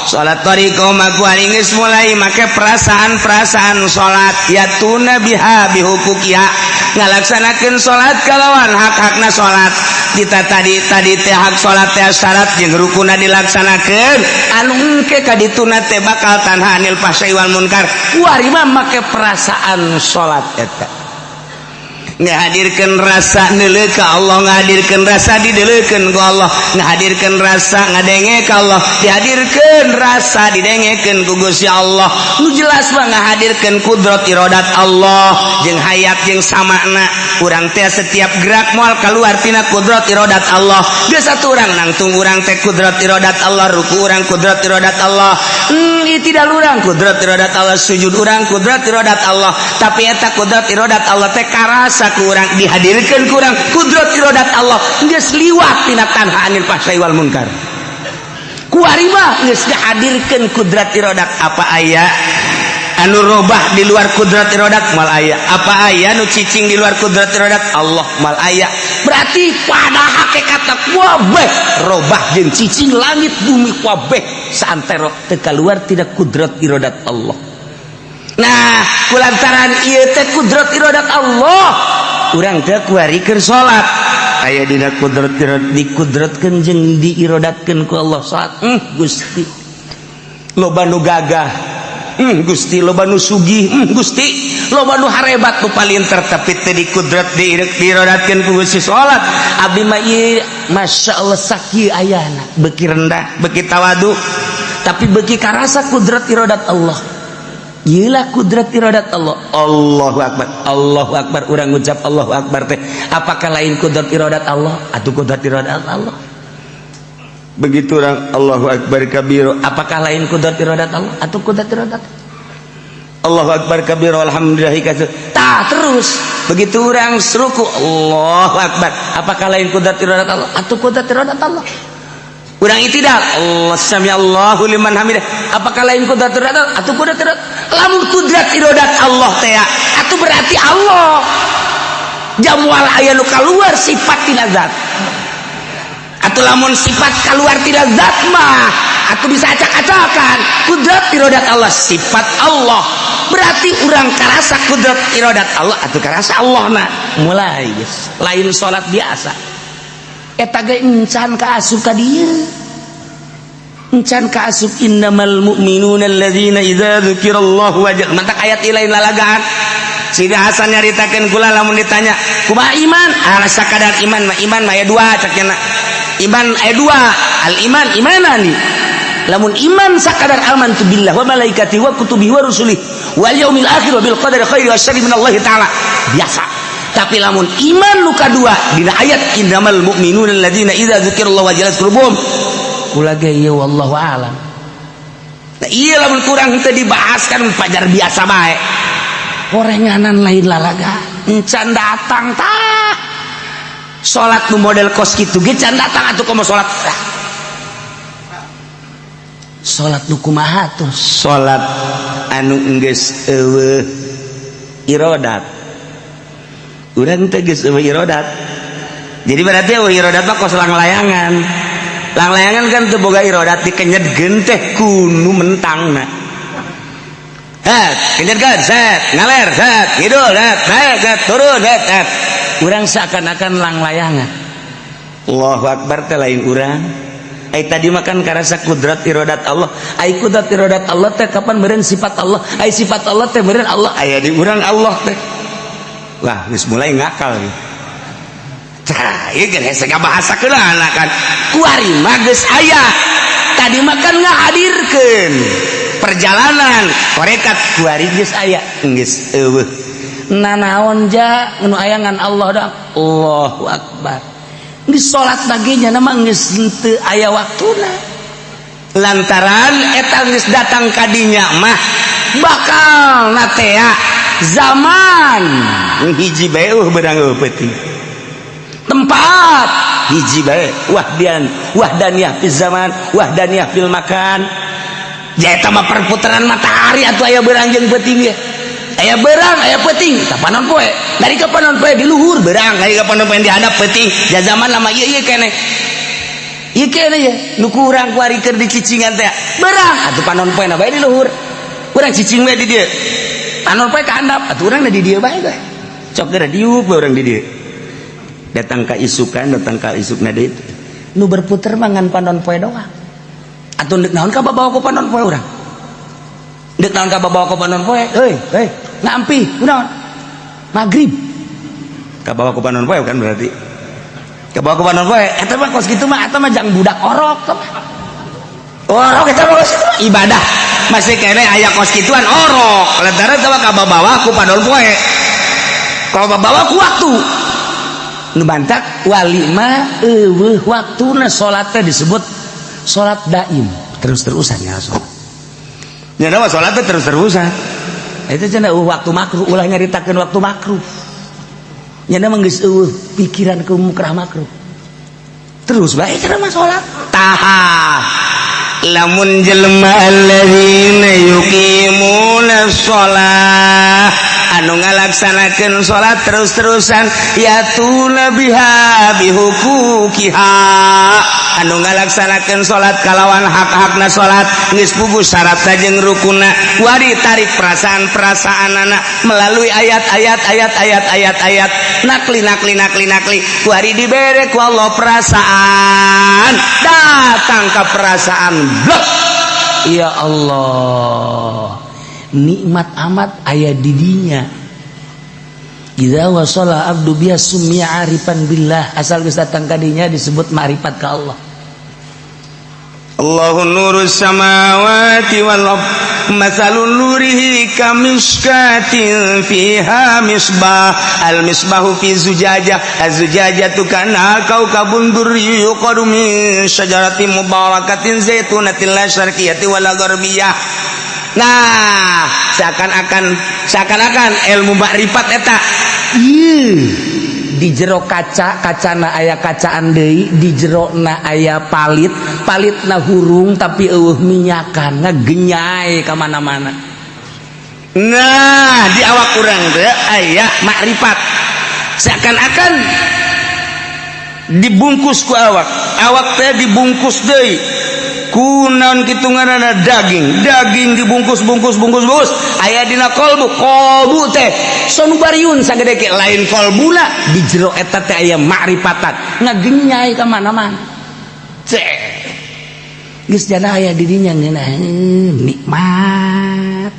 Salat thariqah mah ku ari geus mulai make perasaan-perasaan salat yatuna biha bihuquqiha, ngalaksanakeun salat kalawan hak-hakna salat. Kita tadi tadi teh hak salat teh syarat jeung rukunna dilaksanakeun, anu engke ka dituna teh bakal tanha anil fahsya'i wal munkar. Kuari mah make perasaan salat eta. Ngahadirkan rasa neuleu ka Allah, ngahadirkan rasa dideuleukeun ku Allah, ngahadirkan rasa ngadenge ka Allah, dihadirkan rasa didengekeun ku Gusti Allah. Nu jelas mah ngahadirkeun kudrat iradat Allah jeung hayat jeung samakna. Urang teh setiap gerak moal keluar tina kudrat iradat Allah. Geus satu urang nangtung urang teh kudrat iradat Allah, ruku urang kudrat iradat Allah, tidak urang kudrat iradat Allah, sujud urang kudrat iradat Allah. Tapi eta kudrat iradat Allah teh karasa kurang, dihadirkan kurang kudrat iradat Allah geus liwat tina tanha anil fahsai wal munkar. Kuari mah geus dihadirkeun kudrat iradat. Apa aya anu robah di luar kudrat iradat? Mal aya. Apa aya nu cicing di luar kudrat iradat Allah? Mal aya. Berarti pada hakikat kabeh robah jeung cicing, langit bumi kabeh saantero teu keluar tidak kudrat iradat Allah. Nah, kulantaran ieu teh kudrat iradat Allah, urang teh kuari keur salat aya dina kudrat iradat, dikudratkeun jeung diirodatkeun ku Allah salat. Gusti, loba nu gagah, Gusti, loba nu sugih, Gusti, loba nu harebat, nu palinter, tapi teu dikudrat diirodatkeun ku Gusti salat. Abdi mah ieu, Masya Allah, sakieu ayana, beuki rendah, beuki tawadu, tapi beuki karasa kudrat iradat Allah. Iyalah kudrat iradat Allah. Allahu Akbar, Allahu Akbar. Urang ngucap Allahu Akbar teh apakah lain kudrat iradat Allah atau kudrat iradat Allah? Begitu orang Allahu Akbar kabiro, apakah lain kudrat iradat Allah atau kudrat iradat? Allahu Akbar kabiro, alhamdulillah kasir. Tah, terus begitu orang ruku, Allahu Akbar, apakah lain kudrat iradat Allah atau kudrat iradat Allah? Urang itidal, Allah sami Allahu liman hamidah, apakah lain kudrat iradat atau kudrat iradat? Lamun kudrat iradat Allah teh atau berarti Allah jamual aya nu keluar sifat tina zat. Atau lamun sifat keluar tina zat mah atau bisa acak-acakan. Kudrat iradat Allah sifat Allah, berarti urang karasa kudrat iradat Allah atau karasa Allah. Nah, mulai guys, lain salat biasa. Eta ge encan ka asup ka dieu, encan ka asup innamal mu'minuna alladzina idza dzukirallahu wajal. Mantak ayat lain lalagaan. Sidi Hasan nyaritakeun kula, lamun ditanya kumaha iman, ala sakadar iman mah, iman mah aya dua, cak nya. Iman aya dua, al iman imanani. Lamun iman sakadar amantu billah wa malaikati wa kutubihi wa rusulih wal yaumil akhir wa bil qadari khairi wa syarri minallahi ta'ala, biasa. Tapi lamun iman nu kadua dina ayat innamal mu'minuna alladzina idza dzukirallahu wajilat qulubuhum, kula ge ieu wallahu alam. Nah, iya, lamun kurang teu dibahas kan pajar biasa bae orenganan, lain lalaga. Encan datang tah salat nu model kos kitu ge can datang. Atuh komo salat, ah. Salat nu kumaha tuh? Salat anu geus eueuh irodat. Urang teh geus eueuh irodat, jadi berarti eueuh irodat mah kos langlayangan. Langlayangan kan teu boga irodat, dikenyetkeun teh kunu mentangna. Het, kenyetkeun, set, ngaler, set, ngidul, het, naik, set, turun, het, het. Urang seakan-akan langlayangan. Allahu Akbar teh lain urang. Ai tadi makan karasa kudrat irodat Allah. Ai kudrat irodat Allah teh kapan meureun sifat Allah? Ai sifat Allah teh meureun Allah aya di urang Allah teh. Wah, geus mulai ngakal nih. Tah, ieu geus hese ngabahasakeun kan. Kuari mah geus aya. Tadi makan ngahadirkeun perjalanan tarekat, kuari geus aya, geus eueuh nanaon ja nu aya ngan Allah doang. Allahu Akbar di salat baginya nama geus henteu aya waktuna, lantaran eta geus datang kadinya mah bakal natea zaman hiji bae eueuh beurang eueuh peuting, tempat hiji bae, wahdian wahdaniyah fil zaman, wahdaniyah fil makan. Eta mah perputaran matahari atuh aya beurang jeung peuting ge. Aya beurang, aya peuting, tah panon poe. Dari ka panon poe di luhur beurang, dari ka panon poe di handap peuting. Ja zaman lama ieu ieu keneh. Ieu keneh ye, nu kurang kuari keur dicicingan teh. Beurang atuh panon poe na bae di luhur. Urang cicing we di dieu. Panon poe ka handap, atuh urang di dieu bae ge. Cok geura diuk we urang di dieu. Datang ka isukan, datang ka isukna deui. Nu berputer mah ngan panon poe doang. Atuh deuk naon ka babawa ku panon poe urang? Deuk naon ka babawa ku panon poe? Heuy, heuy, ngampi, kunaon? Maghrib. Kabawa ku panon poe kan berarti. Kabawa ku panon poe eta mah kos kitu mah eta mah jang budak orok. Orok eta mah kos kitu mah ibadah. Masih kene aya kos kituan orok. Lantaran teh kabawa ku panon poe. Kabawa ku waktu. Nu bantak wali mah eueuh waktuna salat teh disebut salat daim, terus-terusan ya salat. Nya mah salat teh terus-terusan. Itu cenah waktu makruh, ulah nyaritakeun waktu makruh. Nya mah geus eueuh pikiran ke mukrah makruh. Terus bae cenah mah salat. Tah. Lamun jelema alladzina yuqimuna shalah anu ngalaksanakeun salat terus-terusan yatuna biha bihuquqiha anu ngalaksanakeun salat kalawan hak-hakna salat geus puguh syaratna jeung rukunna wari tarik perasaan-perasaanana melalui ayat-ayat ayat-ayat ayat-ayat nakli nakli nakli nakli wari dibere ku Allah perasaan datang ke perasaan blok ya Allah nikmat amat aya didinya. Idza wasala abdu biha summiya arifan billah, asal geus datang ka dinya disebut ma'rifat ka Allah. Allahu nurus samawati wal ard mathalun nurihi kamishkatin fiha misbah al misbahu fi zujajah az-zujajatu kana kaukabun durri yuqadu min syajaratin mubarakatin zaitunatin la syarqiyatin wala gharbiyah. Nah, seakan-akan ilmu makrifat eta di jero kaca, kacana aya kacaan deui, di jerona aya palit, palitna hurung tapi eueuh minyakan, ngegenyai ka mana-mana. Nah, di awak urang teh aya makrifat. Seakan-akan dibungkus ku awak, awak teh dibungkus deui ku naon kitu ngaranna daging, daging dibungkus bungkus bungkus bungkus aya dina kolbu, kolbu teh sonubariun sagede ke lain kolbuna di jero eta teh aya makrifatan ngagenyai ka mana-mana. Cek geus jana aya di dinya ngeunah nikmat.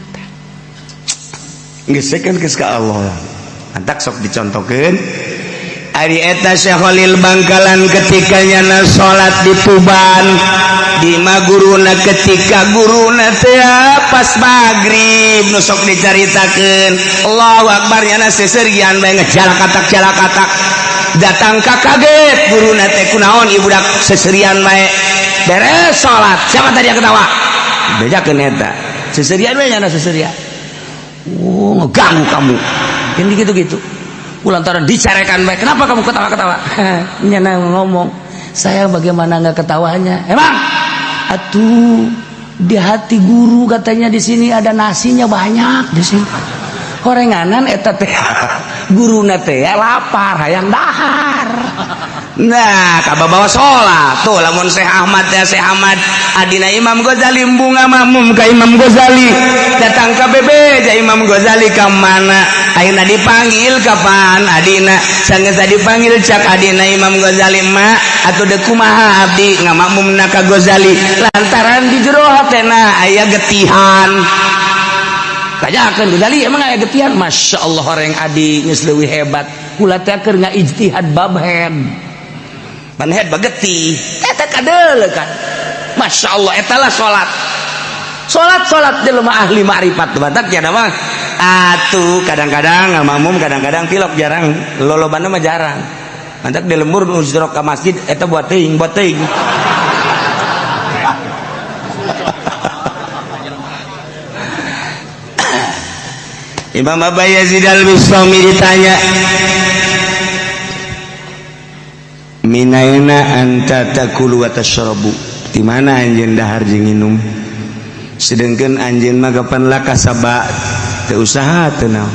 Geus kan geus ka Allah. Antak sok dicontokeun ari eta Syekh Khalil Bangkalan ketika nyana salat di Tuban di maguruna ketika guruna teh pas maghrib nu sok dicaritakeun Allahu akbar nyana seserian bae ngejalakatak jalakatak datang ka kaget guruna teh kunaon ieu budak seserian bae beres salat siapa tadi yang ketawa bejakeun eta seserian bae nyana seserian oh ngeganggu kamu kan gitu-gitu lantaran dicarekan baik kenapa kamu ketawa-ketawa nyana ngomong saya bagaimana nggak ketawanya emang atuh di hati guru katanya di sini ada nasinya banyak di sini horenganan eta teh guruna teh lapar hayang dahar. Nah kabawa salat tuh lamun Syekh Ahmad ya Syekh Ahmad adina Imam Ghazali bunga makmum ka Imam Ghazali datang ka bebeja Imam Ghazali ka mana ayeuna dipanggil kapan adina sanggeus dipanggil cak adina Imam Ghazali ma atuh deuk kumaha abdi ngamakmumna ka Ghazali lantaran di jero hatena aya getihan kajakeun Ghazali emang aya getihan Masya Allah horeng adi geus leuwih hebat kula teh keur ngaijtihad bab head panhead bagetih eta kadeuleu kan Masya Allah eta lah salat salat salat jelema ahli ma'rifat batak nya mah atuh kadang-kadang ngamakmum kadang-kadang tilok jarang lolobana mah jarang mantak di lembur nu jero ka masjid eta buat teuing buat teuing. Imam Abu Yazid Al-Bustami ditanya minaina anta takulu wa tashrabu di mana anjeun dahar jeung nginum sedengkeun anjeun mah kapan lakasaba teu usaha teu naon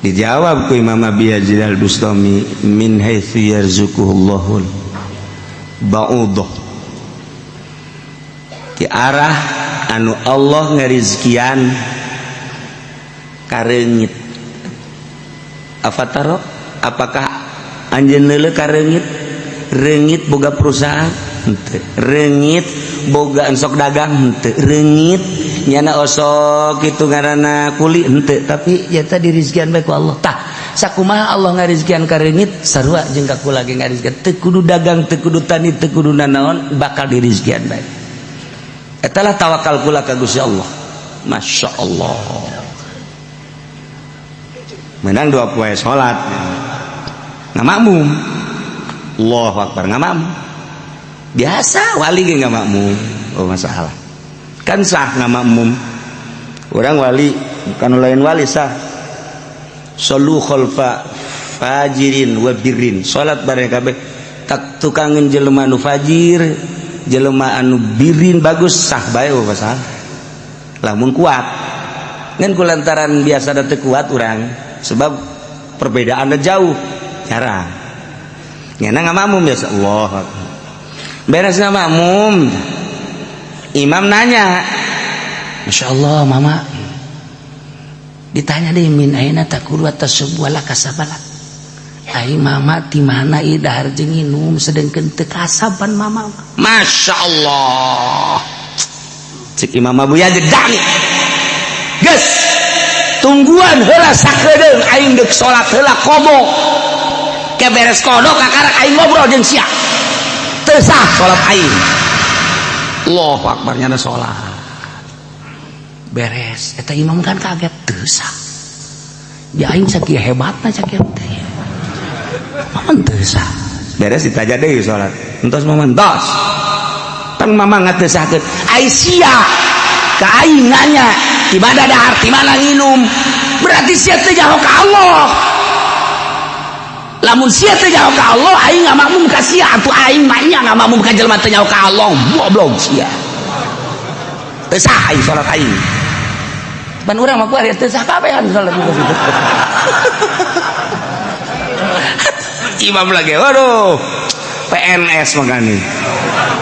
dijawab ku Imam Abi Yazid Al-Bustami min haitsu yarzuquhullahul ba'udah di arah anu Allah ngarizkian kareungit afataro apakah anjeun leuleuh kareungit reungit boga perusahaan henteu reungit boga ensok dagang henteu reungit nyana osok kitu ngaranna kuli henteu tapi eta dirizkian bae ku Allah tah Sakumaha Allah ngarizkian ka reungit, sarua jeung ka kula ge ngarizkian. Teu kudu dagang, teu kudu tani, teu kudu nanaon, bakal dirizkian bae. Eta lah tawakal kula ka Gusti Allah. Masya Allah. Menang 2 poe salat ngamakmum. Allahu Akbar, ngamakmum. Biasa wali ge ngamakmum. Oh, masalah kan sah ngamakmum. Orang wali bukan lain wali sah. Shollu khalfa fajirin wa birrin, salat bareng kabeh tak tukangeun jelema anu fajir, jelema anu birin, bagus, sah bae. Oh, masalah lamun kuat. Ngan kulantaran biasa teu kuat urang, sebab perbedaannya jauh, jarang nyana ngamakmum. Biasa Allah Akbar. Beres ngamakmum, imam nanya, "Masya Allah, Mama." Ditanya deh, "Min aina ta'kulu wa tashrabu wa la kasabalak?" Ai Mama di mana ieu dahar jeung nginum, sedengkeun teu kasaban Mama? Masya Allah, cek Imam Abu Yazid Dani, "Geus, tungguan heula sakedeung, aing deuk salat heula qadha. Ke beres qadha, kakarak aing ngobrol jeung sia. Teu sah salat aing." Allahu Akbar, nyana salat beres. Eta imam kan kaget, teu sah ya, aing sakieu hebatna, sakieu teh Mama teu sah. Beres ditaja deui salat, entos Mama, entos tang Mama ngateu sahkeun. Ai sia ka aing nanya di mana dahar, di mana nginum, berarti sia teu nyaho ka Allah. Lamun sia teu nyaho ka Allah, aing ngamakmum ka sia atuh. Aing mah nya ngamakmum ka jelema teu nyaho ka Allah. Goblok sia, teu sah aing salat aing. Ban urang mah kuari teu sah kabehan salat juga situ. Imam lagi, waduh, PNS makanya.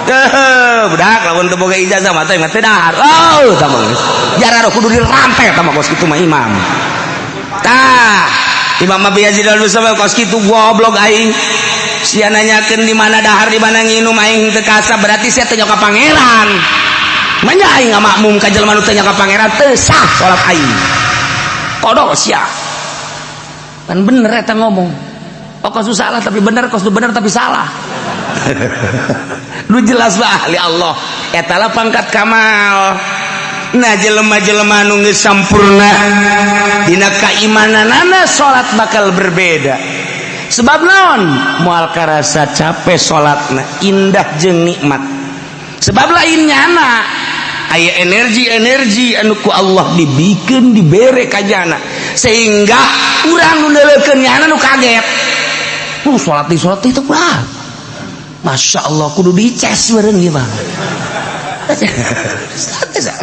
Eh, budak lamun teu boga ijazah mah teh mah teu dahar. Oh, tah mah geus. Jararo kudu dirantai tah mah kos kitu mah imam. Tah, Imam Abi Yazid Al-Bustami kos kitu, goblok aing. Sia nanyakeun di mana dahar, di mana nginum, aing teu kasab, berarti sia teu ka Pangeran. Manya aing ngamakmum ka jelema nu teu ka Pangeran, teu sah salat aing. Kodok sia. Kan bener eta ngomong. Oh, kos salah tapi bener, kos bener tapi salah. Lu jelas lah ahli Allah. Eta lah pangkat kamal. Nah, jelema-jelema nu geus sampurna dina kaimananana, salat bakal berbeda. Sebab naon? Moal karasa capek salatna, indah jeung nikmat. Sebab lain nyana aya energi-energi anu ku Allah dibikeun, dibere ka jana, sehingga urang nu neuleukeun nyana nu kaget. Salat di salat itu kurang. Masya Allah, kudu dices bareng ieu mah.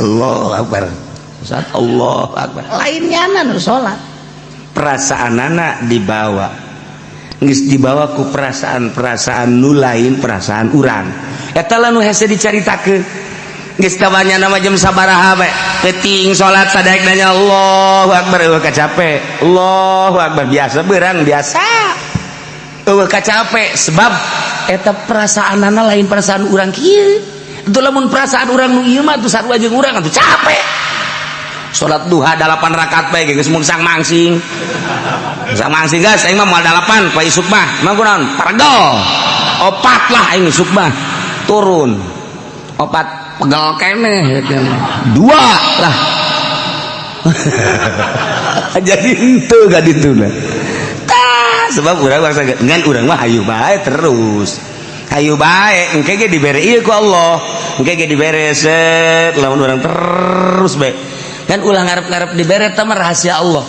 Allah Akbar. Saat Allah Akbar. Lain nyana nu salat. Perasaanana dibawa. Geus dibawa ku perasaan-perasaan nu lain perasaan urang. Eta lah nu hese dicaritakeun. Geus tawanya nama jam sabaraha bae. Peuting salat sadaek nanya Allahu Akbar, eueuh kacape. Allahu Akbar, biasa beurang biasa. Eueuh kacape, sebab eta perasaanana lain perasaan urang kieu. Itu lamun perasaan urang nu ieu mah atuh sarua jeung urang atuh capek. Salat duha 8 rakaat bae geus mungsang mangsing. Mungsang mangsing guys, aing mah moal 8 poe isuk mah. Emang kunaon? Paregel. Opat lah aing isuk mah. Turun. Opat pegel keneh. Dua lah. Jadi henteu ka ditu lah. Tah, sebab urang bangsa ngan urang mah hayu bae terus. Hayu bae, engke ge dibere ieu ku Allah. Engke ge dibere set lamun urang terus bae. Kan ulah ngarep-ngarep dibere, eta mah rahasia Allah.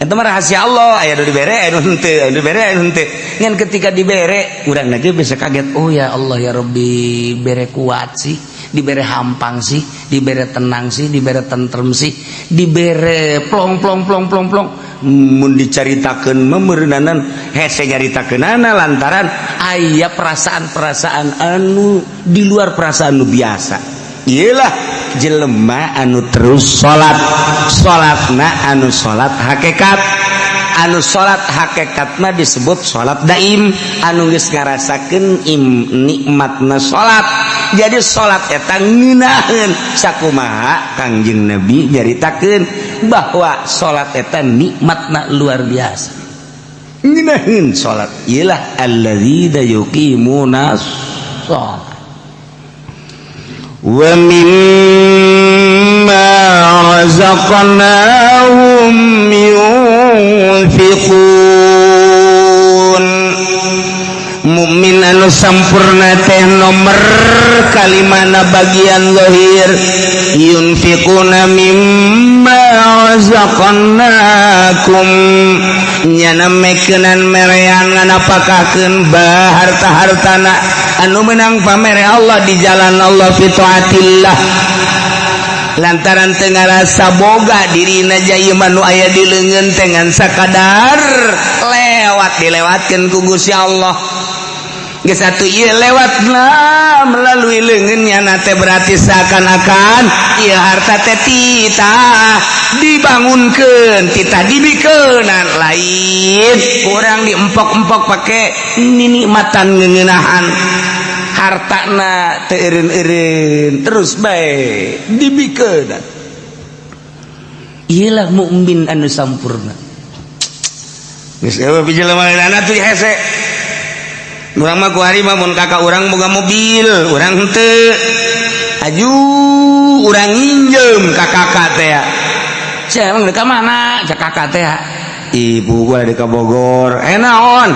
Eta mah rahasia Allah, aya nu dibere, aya nu henteu, aya nu dibere, aya nu henteu. Ngan ketika dibere, urang ge bisa kaget, oh ya Allah ya Rabbi, bere kuat sih, dibere hampang sih, dibere tenang sih, dibere tentrem sih, dibere plong plong plong plong plong. Mun dicaritakeun meureunanan hese nyaritakeunana, lantaran aya perasaan-perasaan anu di luar perasaan nu biasa. Iyalah jelema anu terus salat, salatna anu salat hakikat, anu salat hakikat mah disebut salat daim, anu geus ngarasakeun nikmatna salat. Salat. Jadi salat eta ngeunaheun. Sakumaha Kangjeng Nabi nyaritakeun bahwa salat eta nikmatna luar biasa. Ngeunaheun salat ialah alladzina yuqimuna shalat wa mimma razaqnahum yunfiqun. Mukmin anu sampurna teh nomor kalimana bagian zahir yunfiquna mimma razaqnakum, nyana mekeunan merean nganapakakeun bah harta-hartana anu menang pamere Allah di jalan Allah fi taatillah, lantaran teu ngarasa boga dirina jaya manu aya di leungeun teh ngan sakadar lewat dilewatkeun ku Gusti Allah. Geus atuh ieu lewatna melalui leungeunnya teh berarti seakan-akan ieu harta teh titah dibangunkeun, titah dibikeunan, lain kurang diempok-empok pake ninikmatan ngeuneunahan hartana teu eureun-eureun terus bae dibikeunan. Iyalah mukmin anu sampurna. Geus eueuh jelema tuh hese. Urang mah kuari mah mun kakak urang boga mobil, urang henteu. Aju urang nginjem ka kakak teh. Sia emang deuk ka mana? Cak kakak teh. Ibu gua di ka Bogor. Eh naon?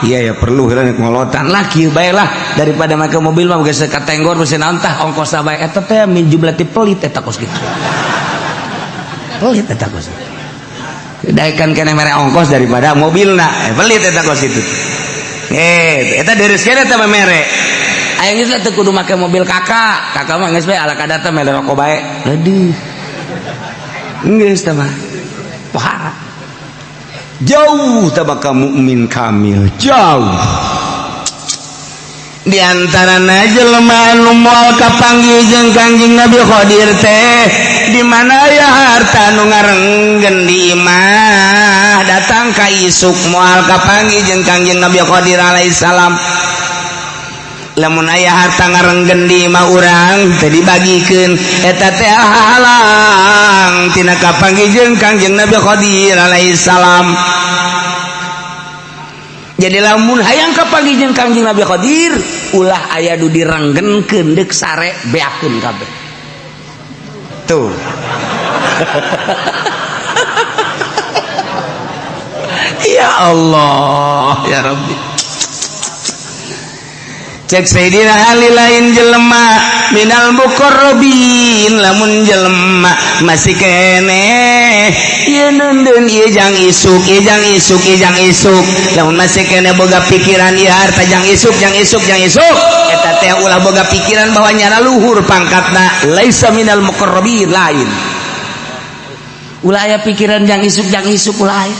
Iya ya perlu heula ngolotan lah kieu bae lah daripada make mobil mah geus katenggor geus naon tah ongkosna bae eta teh min jumlah ti pelit eta kos kitu. Pelit eta kos. Daekan keneh mere ongkos daripada mobilna. Pelit eta kos kitu. Eta deres kene eta mere. Aya geus teu kudu make mobil kakak. Kakak mah geus bae ala kadar teh mere rokok bae. Aduh. Geus tah mah. Pohara. Jauh tabaka mukmin kamil, jauh. Di antarana jelema anu moal kapanggih jeung Kangjeng Nabi Khadir teh di mana aya harta nu ngarenggen di imah datang ka isuk moal kapanggih jeung Kangjeng Nabi Khadir alaihissalam. Lamun aya harta ngarenggen di imah urang teu dibagikeun eta teh halang tina kapanggih jeung Kangjeng Nabi Khadir alaihissalam. Jadi lamun hayang kapanggih jeung Kangjeng Nabi Khadir ulah aya nu direnggenkeun deuk sare beakeun kabeh. Tuh. Ya Allah, ya Rabbi. Cek Sayyidina Ali lain jelema minal muqarrabin, lamun jelema masih keneh ieu neundeun ieu jang isuk, ieu jang isuk, ieu jang isuk. Lamun masih keneh boga pikiran ieu harta jang isuk, jang isuk, jang isuk, eta teh ulah boga pikiran bahwa nyana luhur pangkatna, laisa minal muqarrabin lain. Ulah aya pikiran jang isuk, jang isuk, ulah aya.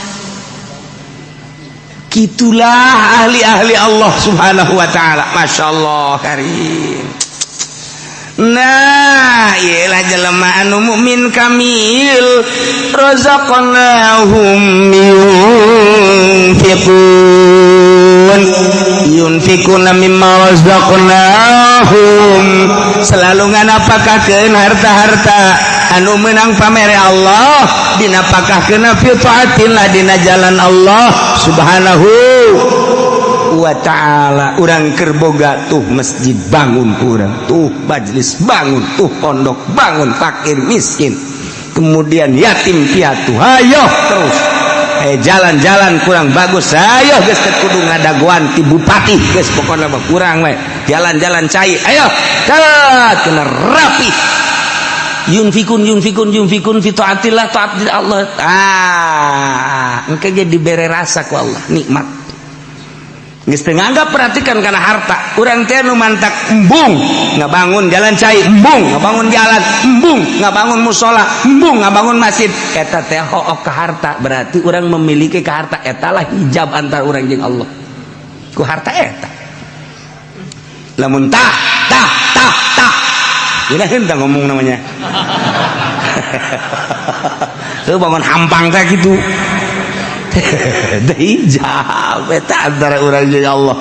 Kitulah ahli-ahli Allah subhanahu wa ta'ala. Masya Allah karim. Nah iyalah jelema anu mukmin kamil razaqnahum yunfiqun yunfiquna mimma razaqnahum, selalu nganapakakeun harta-harta anu menang pamere Allah dinapakahkeun fi taatillah dina jalan Allah subhanahu wa ta'ala. Urang keur boga tuh masjid bangun, urang tuh majelis bangun, tuh pondok bangun, fakir miskin kemudian yatim piatu ayo terus jalan-jalan kurang bagus ayo geus teu kudu ngadagoan ti bupati geus pokona mah kurang we jalan-jalan cai ayo kat kena rapi yunfikun yunfikun yunfikun fi taatillah taat Allah. Ah engke ge dibere rasa ku Allah nikmat. Geus teu nganggap perhatikan kana harta urang teh nu mantak embung ngabangun jalan cai, embung ngabangun jalan, embung ngabangun musola, embung ngabangun masjid, eta teh hook ka harta berarti urang memiliki ka harta. Eta lah hijab antara urang jeung Allah ku harta eta. Lamun tah tah tah tah udah henteu ngomong namanya. Tuh bangun hampang teh gitu. Hijab eta antara urang jeung Allah.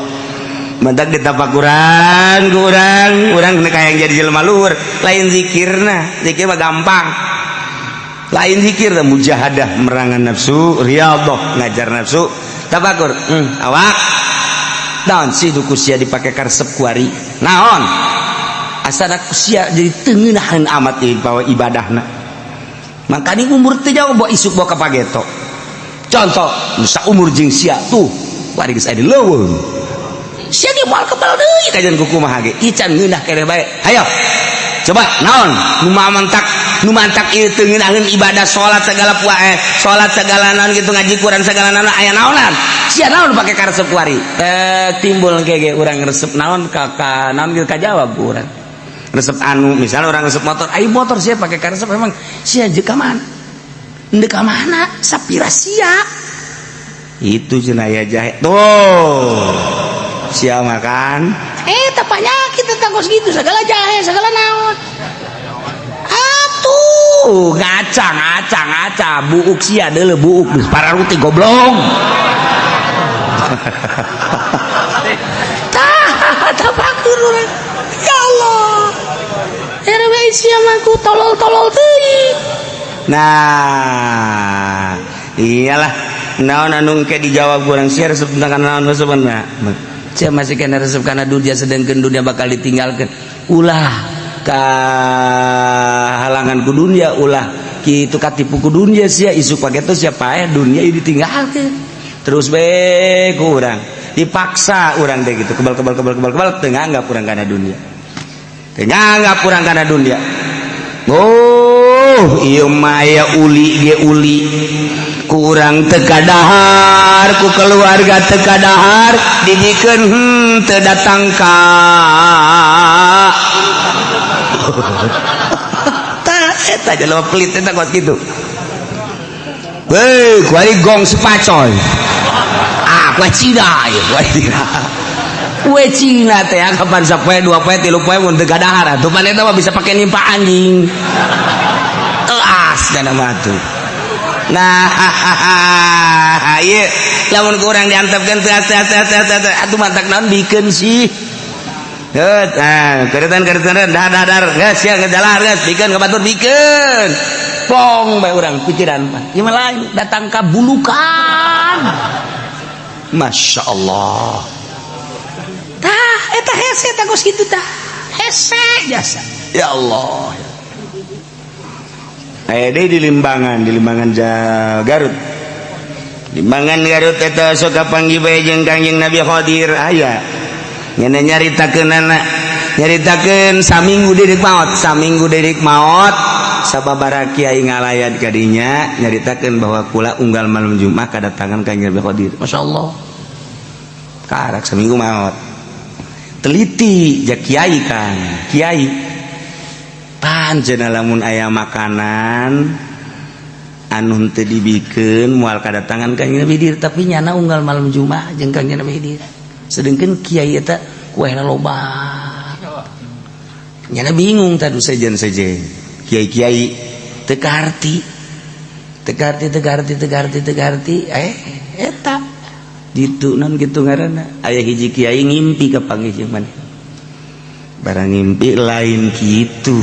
Mantak ditapakuran ku urang, urang kayak yang jadi jelema luhur, lain zikirna, zikir mah gampang. Lain zikir teh mujahadah merangan nafsu, riyadhah ngajar nafsu, tafakur. Awak. Naon sih nu ku sia dipake karesep kuari? Naon? Asana ku sia jadi teu ngeunaheun amat ieu bawa ibadahna. Makanya umur teu jauh bawa isuk bawa ka pageto. Contoh, nu saumur jeung sia tuh, kuari geus aya di leuweung. Sia ge moal kebal deui kajian ku kumaha ge. Ican ngeunah keneh bae. Hayo. Coba naon nu mantak nu mantak ieu teu ngeunaheun ibadah salat segala puae, salat segala naon gitu ngaji Quran segala naon aya naonan. Sia naon pake karesep kuari? Timbul ge urang resep naon ka naon gitu kajawab ku urang. Resep anu misalnya orang resep motor, ayo motor sia pake karesep emang sia jeung ka mana? Ndek ka mana? Sapira sia. Itu cenah aya jahe. Tuh. Sia makan tak penyakit tentang kos gitu segala jahe segala naon atuh ngaca ngaca ngaca buuk sia deuleu buuk geus pararuti goblok. Tah tapakur urang ya Allah RW sia mah ku tolol-tolol teuing. Nah iyalah naon anu engke dijawab kurang sia resep tentang naon resepna. Sia masih kena resep karena dunia sedangkan dunia bakal ditinggalkan. Ulah kahalangan ku dunia, ulah kitu katipu ku dunia sia isuk pageto sia paeh dunia ieu ditinggalkeun. Terus be ku urang dipaksa urang teh gitu kebal kebal kebal kebal kebal teu nganggap urang kana dunia. Teu nganggap urang kana dunia. Oh, ieu mah aya uli ge uli. Kurang teka dahar ku keluarga teka dahar dijikeun teu datang ka tah eta jelema pelit eta kos kitu. Heuh, kuari gong sepacoy. Ah, kuari Cina ieu, kuari Cina. Kue Cina teh kapan sapoe dua poe tilu poe mun teu kadahar atuh pan eta mah bisa pake nimpa anjing. Teas dana mah tuh. Nah, ieu lamun kurang diantepkeun teas teas teas teas atuh mantak naon bikeun sih. Heut, nah, keretan keretan dah dah dar geus sia ngejalar geus bikeun ka batur bikeun. Pong bae urang pikiran mah. Ieu mah lain datang ka bulukan. Masya Allah. Tah eta hese tah geus kitu tah. Hese jasa. Ya Allah. Aya deui di Limbangan Garut. Limbangan Garut eta sok kapanggih bae jeung Kangjeng Nabi Khadir aya. Nyana nyaritakeunana, nyaritakeun saminggu deui maot, saminggu deui maot sababaraha kiai ngalayat ka dinya nyaritakeun bahwa kula unggal malam Jumat kadatangan Kangjeng Nabi Khadir. Masyaallah. Karak seminggu maot. Teliti ja kiai kan, kiai. Pan cenah lamun aya makanan anu teu dibikeun moal kadatangan Kangjeng Nabi Khidir, tapi nyana unggal malam Jumat jeung Kangjeng Nabi Khidir. Sedengkeun kiai eta kuehna loba. Nyana bingung tadu sejen-sejen. Kiai-kiai teu kaharti. Teu kaharti teu kaharti teu kaharti teu kaharti eta ditu non kitu ngaranna aya hiji kiai ngimpi ka panggih jeung maneh. Barang ngimpi lain kitu.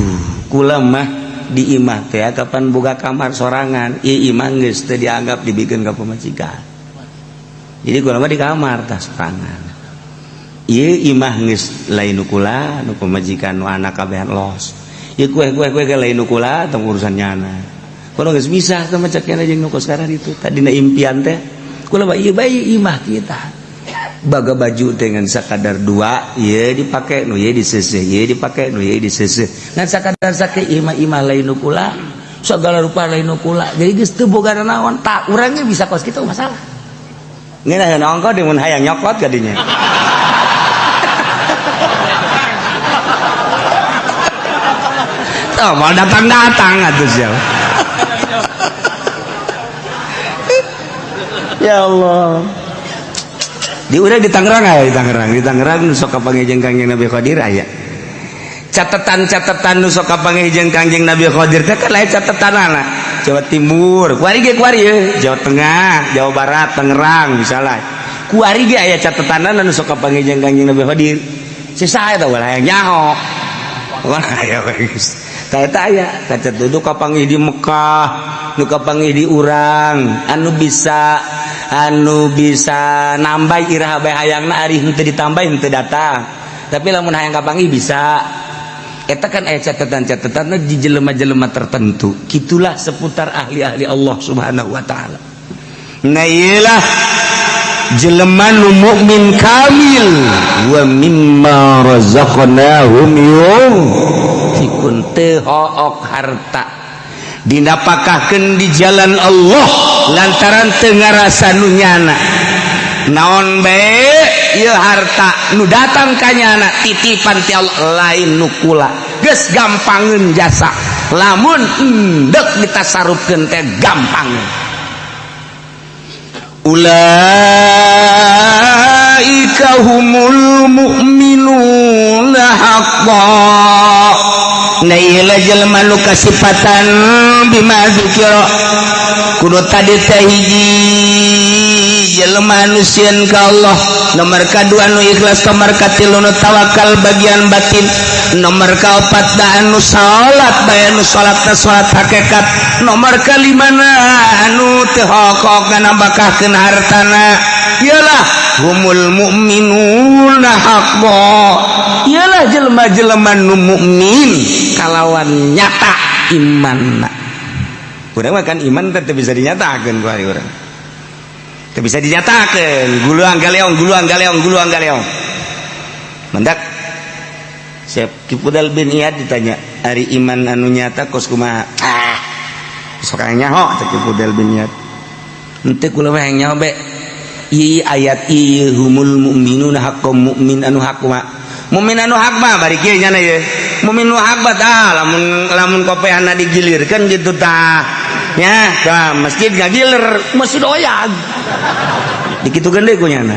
Kula mah di imah teh kapan boga kamar sorangan, ieu imah geus teu dianggap dibikeun ka pamajikan. Jadi kula mah di kamar tah sorangan. Ieu imah geus lain nu kula, nu pamajikan nu anak kabehan los. Ieu kue-kue kue ge lain nu kula tong urusan nyana. Kula geus misah teh mah cek jeung nu kos sekarang itu. Tadina impian teh kula mah ieu bae imah kita. Baga baju dengan sakadar dua ieu dipake nu ieu diseuseuh, ieu dipake nu ieu diseuseuh. Ngan sakadar sake imah-imah lain nu kula, segala rupa lain nu kula. Jadi geus teu boga naon, tak urangnya bisa kos kitu masalah. Ngeunah ongko di mun hayang nyokot ka dinya. Tuh, mau datang-datang atuh sia. Ya Allah. Di urang di Tangerang aya di Tangerang, di Tangerang nu sok kapanggih jeung Kangjeng Nabi Khadir aya. Catatan-catatan nu sok kapanggih jeung Kangjeng Nabi Khadir teh kan lain catatanana. Jawa Timur, kuari ge kuari ye, Jawa Tengah, Jawa Barat, Tangerang misalnya. Kuari ge aya catetanan anu sok kapanggih jeung Kangjeng Nabi Khadir. Si saha eta ulah hayang nyaho. Wah, aya geus. Tah eta aya kacat duduk kapanggih di Mekah, nu kapanggih di urang, anu bisa nambah iraha bae hayangna, ari henteu ditambah henteu datang. Tapi lamun hayang kapanggih bisa. Eta kan aya catatan-catatan di jelema-jelema tertentu. Gitulah seputar ahli-ahli Allah Subhanahu wa taala. Nah, iyalah jelema nu mukmin kamil, wa mimma razaqnahum yunfiqun, teu hook harta dinapakahkeun di jalan Allah lantaran teu ngarasa nu nyana. Naon bae ieu harta nu datang ka nyana titipan ti Allah, lain nu kula. Geus gampangeun jasa, lamun endek ditasarufkeun teh gampang. Ulaika humul mu'minuna haqqan. Nah, ieu jelema nu kasipatan bima dzukira kudu tadi teh: hiji, jelema nu sieun ka Allah; nomor kadua, nu ikhlas; nomor katilu, nu tawakal bagian batin; nomor kaopat da anu salat bae, anu salat teh salat hakikat; nomor kalimana, anu teu hokok nambahkeun hartana. Iyalah humul mu'minuna haqqan, iyalah jelema-jelema nu mukmin kalawan nyata imanna. Urang mah kan iman teh bisa dinyatakeun ku hari urang. Teu bisa dinyatakeun, guluang galeong, guluang galeong, guluang galeong. Mendak Syekh Ki Fudhail bin Iyad ditanya, "Ari iman anu nyata kos kumaha?" "Ah, sok nyaho," cek Ki Fudhail bin Iyad. "Henteu, kula mah hayang nyaho be. Ieu ayat ieu, humul mu'minuna haqqan, mukmin anu hak mah. Mukmin anu hak mah bari kieu nya ieu. Mukmin nu hak mah tah lamun lamun kopehana digilirkeun gitu tah. Nya, tah masjid ngagiler, masjid oyag. Dikitukeun deui ku nyana.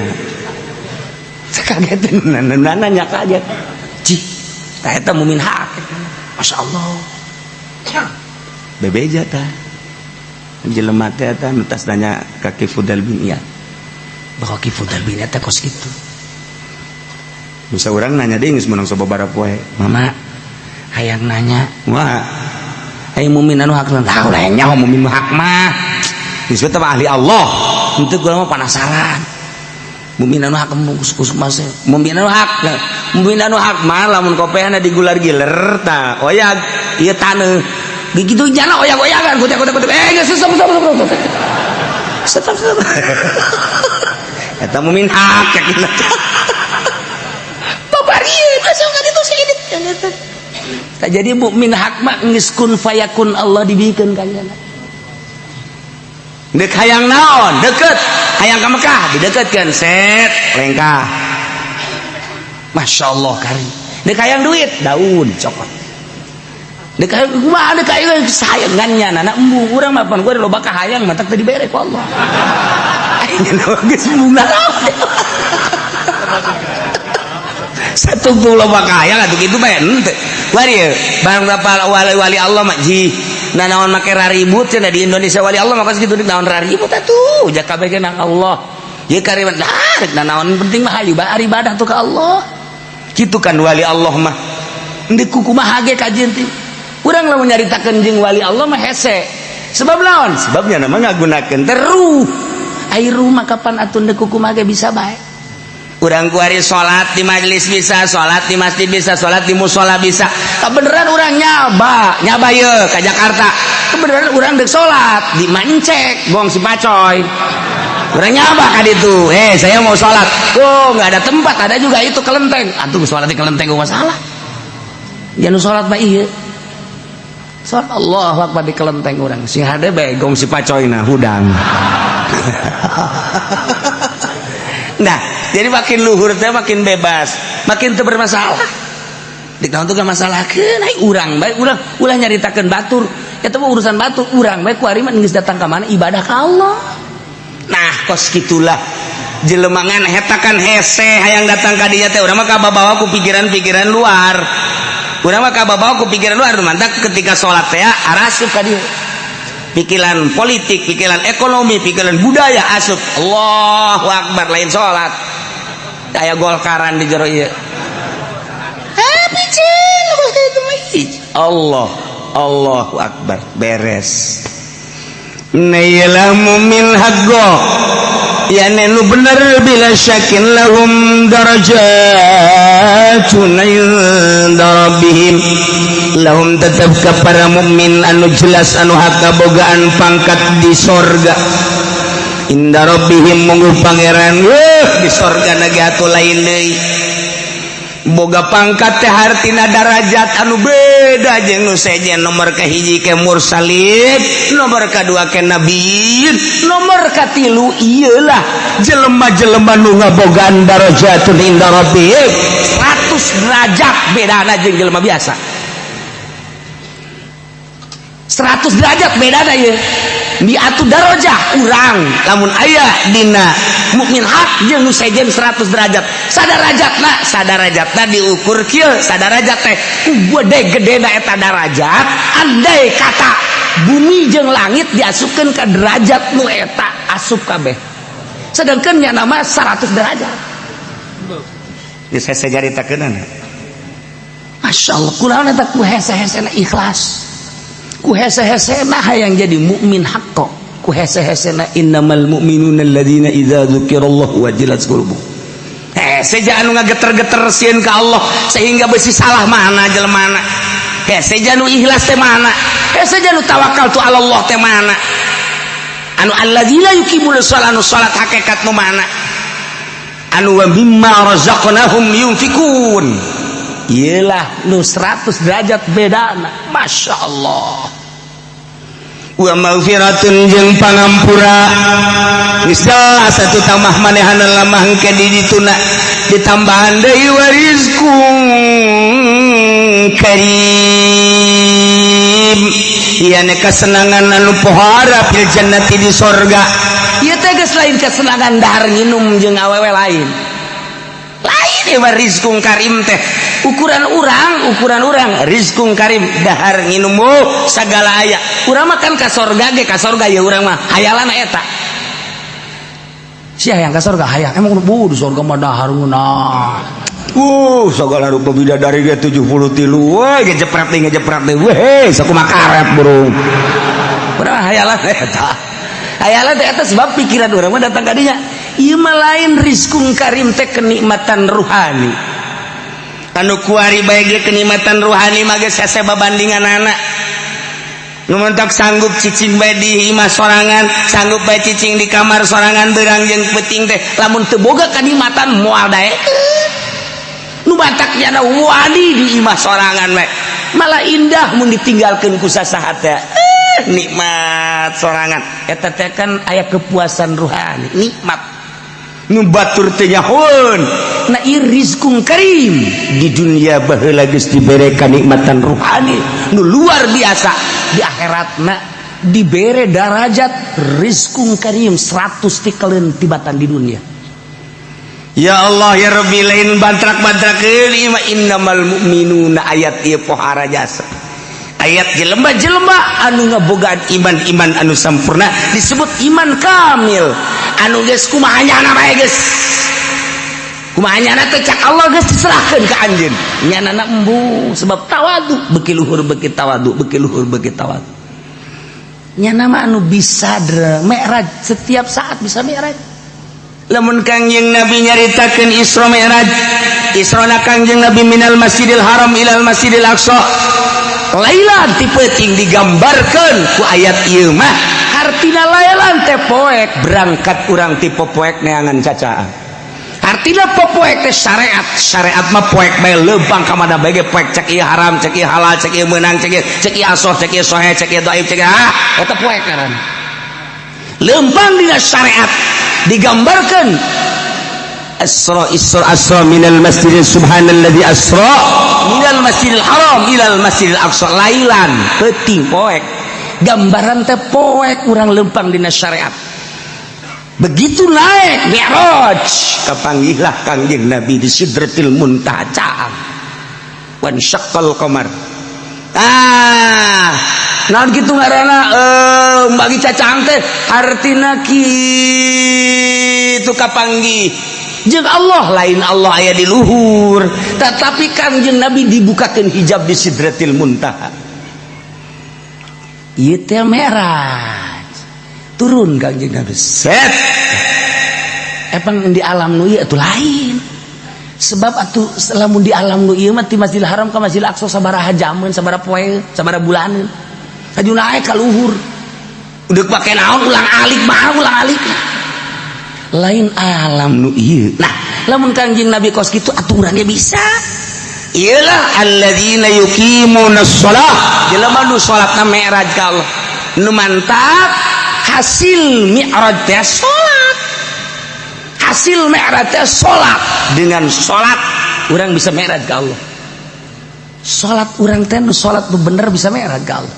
Kaget, nanya kaget. Cih, tah eta mukmin hak. Masya Allah. Bebeja tah. Jelema teh eta nu tas nanya ka Ki Fudhail bin Iyad. Bahwa Ki Fudhail bin Iyad teh kos kitu. Bisa orang nanya deui geus meunang sababaraha poe. Mama, hayang nanya. Wah. Hayang mukmin anu hak tah ulah hayang nyaho mukmin nu hak mah. Geus teh ahli Allah. Henteu, kula mah penasaran. Mukmin anu hak kus mase. Mukmin anu hak. Mukmin anu hak mah lamun kopehna digular-giler tah oyag ieu taneuh. Begitu jana oyag-oyagan kutek kutek kutek. Eh, geus, stop stop stop stop. Stop stop. Eta mukmin hak yakin. Babarieun asup ka ditu saeutik. Tak jadi mukmin hak mah geus kun fayakun Allah dibikeun ka nyana. Dek hayang naon, deket. Hayang ka Mekah, dideketkeun set, lengkah. Masya Allah kari. Dek hayang duit, daun cokot. Dek hayang kumaha, dek hayang sayangannya nana embung urang mah pan gua loba kahayang matak teu dibere ku Allah. Aing geus embung naon. Satu loba kahayang atuh kitu bae henteu. Wari barang wali-wali Allah mah ji. Nah, naon make raribut cenah di Indonesia wali Allah mah kitu, naon raribut atuh, ja kabeh ge nang Allah. Ieu karimat nah, rek naon penting mah hayu bae ibadah tuh ka Allah. Kitu kan wali Allah mah. Henteu kumaha ge kajian teh. Urang lamun nyaritakeun jeung wali Allah mah hese. Sebab naon? Sebabnya nama ngagunakeun teh ruh. Ai ruh mah kapan atuh ndek kumaha ge bisa bae. Urang kuari salat di majelis bisa, salat di masjid bisa, salat di musola bisa. Kebenaran urang nyaba, nyaba ye ke Jakarta. Kebenaran urang dek salat di Mancek, gong si pacoy. Urang nyaba ka ditu. Eh, saya mau salat. Oh, nggak ada tempat, ada juga itu kelenteng. Atuh salat di kelenteng gua masalah. Ya nu salat mah ieu. Salat Allahu Akbar di kelenteng urang. Sing hade bae gong si pacoy na hudang. Nah, jadi makin luhur teh makin bebas, makin teu bermasalah. Di tahun tuh gak masalah ai urang bae urang ulah nyaritakeun batur. Eta mah urusan batur, urang bae kuari mah geus datang ka mana ibadah ka Allah. Nah, kos kitulah jelemangan heta kan hese hayang datang ka dinya teh urang mah kababawa ku pikiran-pikiran luar. Urang mah kababawa ku pikiran luar, mantak ketika salat teh arasup ka dieu. Pikiran politik, pikiran ekonomi, pikiran budaya asup. Allahu akbar, lain salat. Aya Golkaran di jero ieu. Eh, picen Allah, Allahu akbar, beres. Nailah mumin haqqo ya nu bener, bila syakin lahum darajatun inda rabbihim. Lahum tetap ke para mukmin anu jelas, anu hak, bogaan pangkat di sorga. Inda rabbihim, mungguh pangeran. Wah, di sorga na ge atuh lain deui. Boga pangkat teh hartina darajat anu beda jeung nu sejen. Nomor kahiji ke mursalin, nomor kadua ke nabiyin, nomor katilu iyalah jelema-jelema nu ngabogaan darajatun inda rabbihim. 100 derajat bedana jeung jelema biasa, 100 derajat bedana. Ieu miatu darajah urang lamun aya dina mukmin hak jeung nu sejen 100 derajat. Sadarajatna, sadarajatna diukur kieu. Sadarajat teh ku gede gedena eta darajat, andai kata bumi jeung langit diasupkeun ka derajat nu eta, asup kabeh. Sedangkan nya nama 100 derajat. Geus hese nyaritakeunana. Masya Allah, kunaon eta? Ku hese-hesena ikhlas, ku hese-hesena hayang jadi mukmin haqqo, ku hese-hesena innamal mu'minuna alladzina idza dzukirallahu wajilat qulubuhum. Hese anu ngageter-geter sieun ka Allah sehingga besi salah mana jelema. Hese anu ikhlas teh mana? Hese anu tawakal tu Allah teh mana? Anu alladzina yuqimuna shalah, anu salat hakikat nu mana? Anu wa mimma razaqnahum yunfikun. Iyalah nu 100 derajat bedana. Masya Allah. Wa maghfiratun jeung pangampura. Geus jelas atuh tamah manehana lamah engke di dituna ditambahan deui wa rizqun karim. Ieu kesenangan anu pohara fil jannati, di sorga. Ieu teh geus lain kesenangan dahar nginum jeung awewe, lain lain. Ieu mah rizqun karim teh ukuran urang, ukuran urang rizqun karim dahar nginum, oh, segala aya. Urang mah kan ka sorga ge, ka sorga ya urang mah hayalan eta sia yang ka sorga hayang emang bu di sorga mah dahar ngeunah, segala rupa bidadari ge 73, woi, ngejepret deui, ngejepret deui, weh, sakumaha karet burung. Urang hayalan eta, hayalan teh eta, sebab pikiran urang mah datang ka dinya. Ieu mah lain. Rizqun karim teh kenikmatan ruhani anu kuari bae ge. Kenikmatan ruhani mah geus hese babandingan anak nu mentok sanggup cicing bae di imah sorangan, sanggup bae cicing di kamar sorangan beurang jeung peuting teh. Lamun teu boga kenikmatan moal daek. Nu batak nyana wani di imah sorangan we malah indah mun ditinggalkeun ku sasaha teh, eh, nikmat sorangan. Eta teh kan aya kepuasan ruhani, nikmat nu batur teh nyahoeun. Nah, ieu rizqun karim di dunia baheula geus dibere kanikmatan ruhani nu luar biasa, di akhiratna dibere darajat rizqun karim 100 tikaleun tibatan di dunia. Ya Allah ya Rabbi, lain bantrak-bantrakeun ieu mah. Innamal mu'minuna, ayat ieu pohara jasa. Ayat jelema-jelema anu ngabogaan iman-iman anu sampurna disebut iman kamil, anu geus kumaha nyana bae, geus kumaha nyana teh cak Allah geus diserahkeun ka anjeun, nyanana embung sebab tawadu, beuki luhur beuki tawadu, beuki luhur beuki tawadu. Nyana mah anu bisa mi'raj setiap saat, bisa mi'raj. Lamun Kangjeng Nabi nyaritakeun Isra Mi'raj, Isra na Kangjeng Nabi minal Masjidil Haram ilal Masjidil Aqsa lailan, ti peuting. Digambarkeun ku ayat ieu mah hartina lailan teh poek, berangkat urang ti poek neangan cacaan. Artinya popoek teh syariat. Syariat mah poek bae, leumpang ka mana bae ge poek. Cek ieu haram, cek ieu halal, cek ieu meunang, cek ieu, cek ieu asoh, cek ieu sohe, cek ieu dhaif, cek ieu, ah, eta poek ngaranna leumpang dina syariat. Digambarkan Asra, Isra, Asra minal Masjidil, subhanalladzi asra minal Masjidil Haram ilal Masjidil Aqsa lailan, peuting, poek. Gambaran teh poek urang leumpang dina syariat. Begitu naik Mi'raj, kapanggihlah Kangjeng Nabi di Sidratil Muntaha, caang, wan syaqqal qamar. Ah, naon kitu ngaranna bagi cacang teh artina kitu kapanggih jeung Allah, lain Allah aya di luhur, tetapi Kangjeng Nabi dibukakeun hijab di Sidratil Muntaha. Ieu teh Mi'raj. Turun Kangjeng Nabi, set. Emang di alam nu ieu atuh lain, sebab atuh lamun di alam nu ieu mah ti Masjidil Haram ka Masjidil Aqsa sabaraha jameun, sabaraha poe, sabaraha bulaneun, aju naik ka luhur udah pake naon, ulang alik mah ulang alik, lain alam nu ieu. Nah, lamun Kangjeng Nabi kos kitu atuh urang ge bisa. Iyalah, alladzina yuqimuna shalah, jelema nu salatna mi'raj ka Allah. Nu mantap hasil mi'raj teh salat, hasil mi'raj teh salat. Dengan salat urang bisa mi'raj ka Allah. Salat urang teh nu salat nu bener bisa mi'raj ka Allah.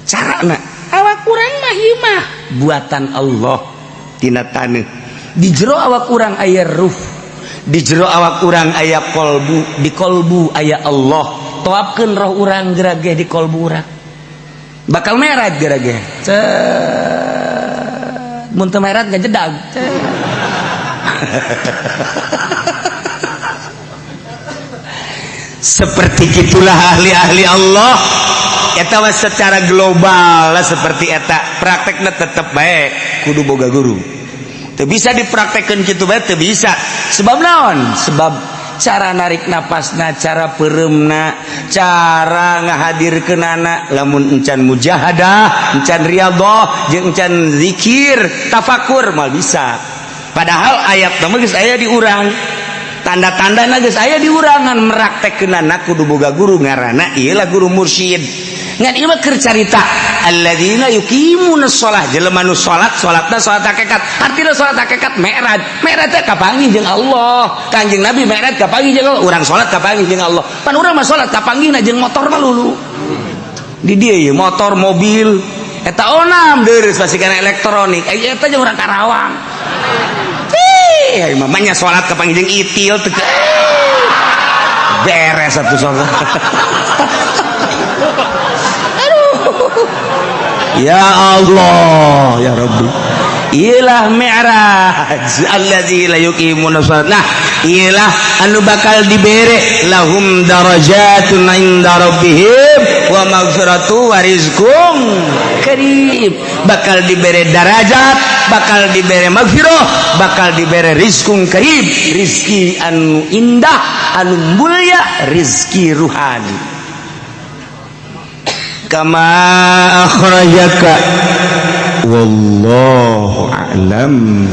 Carana awak urang mah ieu mah buatan Allah tina taneuh. Di jero awak urang aya ruh, di jero awak urang aya kolbu, di kolbu aya Allah. Toapkeun roh urang gerageh di kolbu urang, bakal mi'raj gerageh. Mun teu mi'raj ngajedag. Seperti gitulah ahli-ahli Allah. Eta mah secara global lah seperti eta. Praktekna tetep baik kudu boga guru. Teu bisa dipraktekkeun kitu bae, teu bisa. Sebab naon? Sebab cara narik napasna, cara peureumna, cara ngahadirkeunana, lamun encan mujahadah, encan riyadhah, jeung encan zikir, tafakur, mal bisa. Padahal ayat mah geus aya di urang, tanda-tanda geus aya di urangan, meraktekkeunana kudu boga guru, ngaranna ieu lah guru mursyid. Ngan ieu mah keur carita alladzina yuqimuna shalah, jelema nu salat, salatna salat hakikat. Artina salat hakikat mi'raj. Mi'raj teh kapanggih jeung Allah. Kanjeng Nabi mi'raj kapanggih jeung Allah, urang salat kapanggih jeung Allah. Pan urang mah salat kapanggihna jeung motor mah lulu di dieu ieu, motor, mobil eta onam deureuh pasti kana elektronik. Eta jeung urang Karawang. Ih, mamanya salat kapanggih jeung itil teu beres satu salat. Aduh. Ya Allah, ya Rabbi. Iyalah mi'raj allazi la yuqimuna shalat. Nah, iyalah anu bakal dibere lahum darajatun inda rabbihim wa maghfiratu wa rizqum karim. Bakal dibere darajat, bakal dibere maghfirah, bakal dibere rizqum karim, rizki anu indah, anu mulia, rizki ruhani. Kama akhrajaka, wallahu a'lam.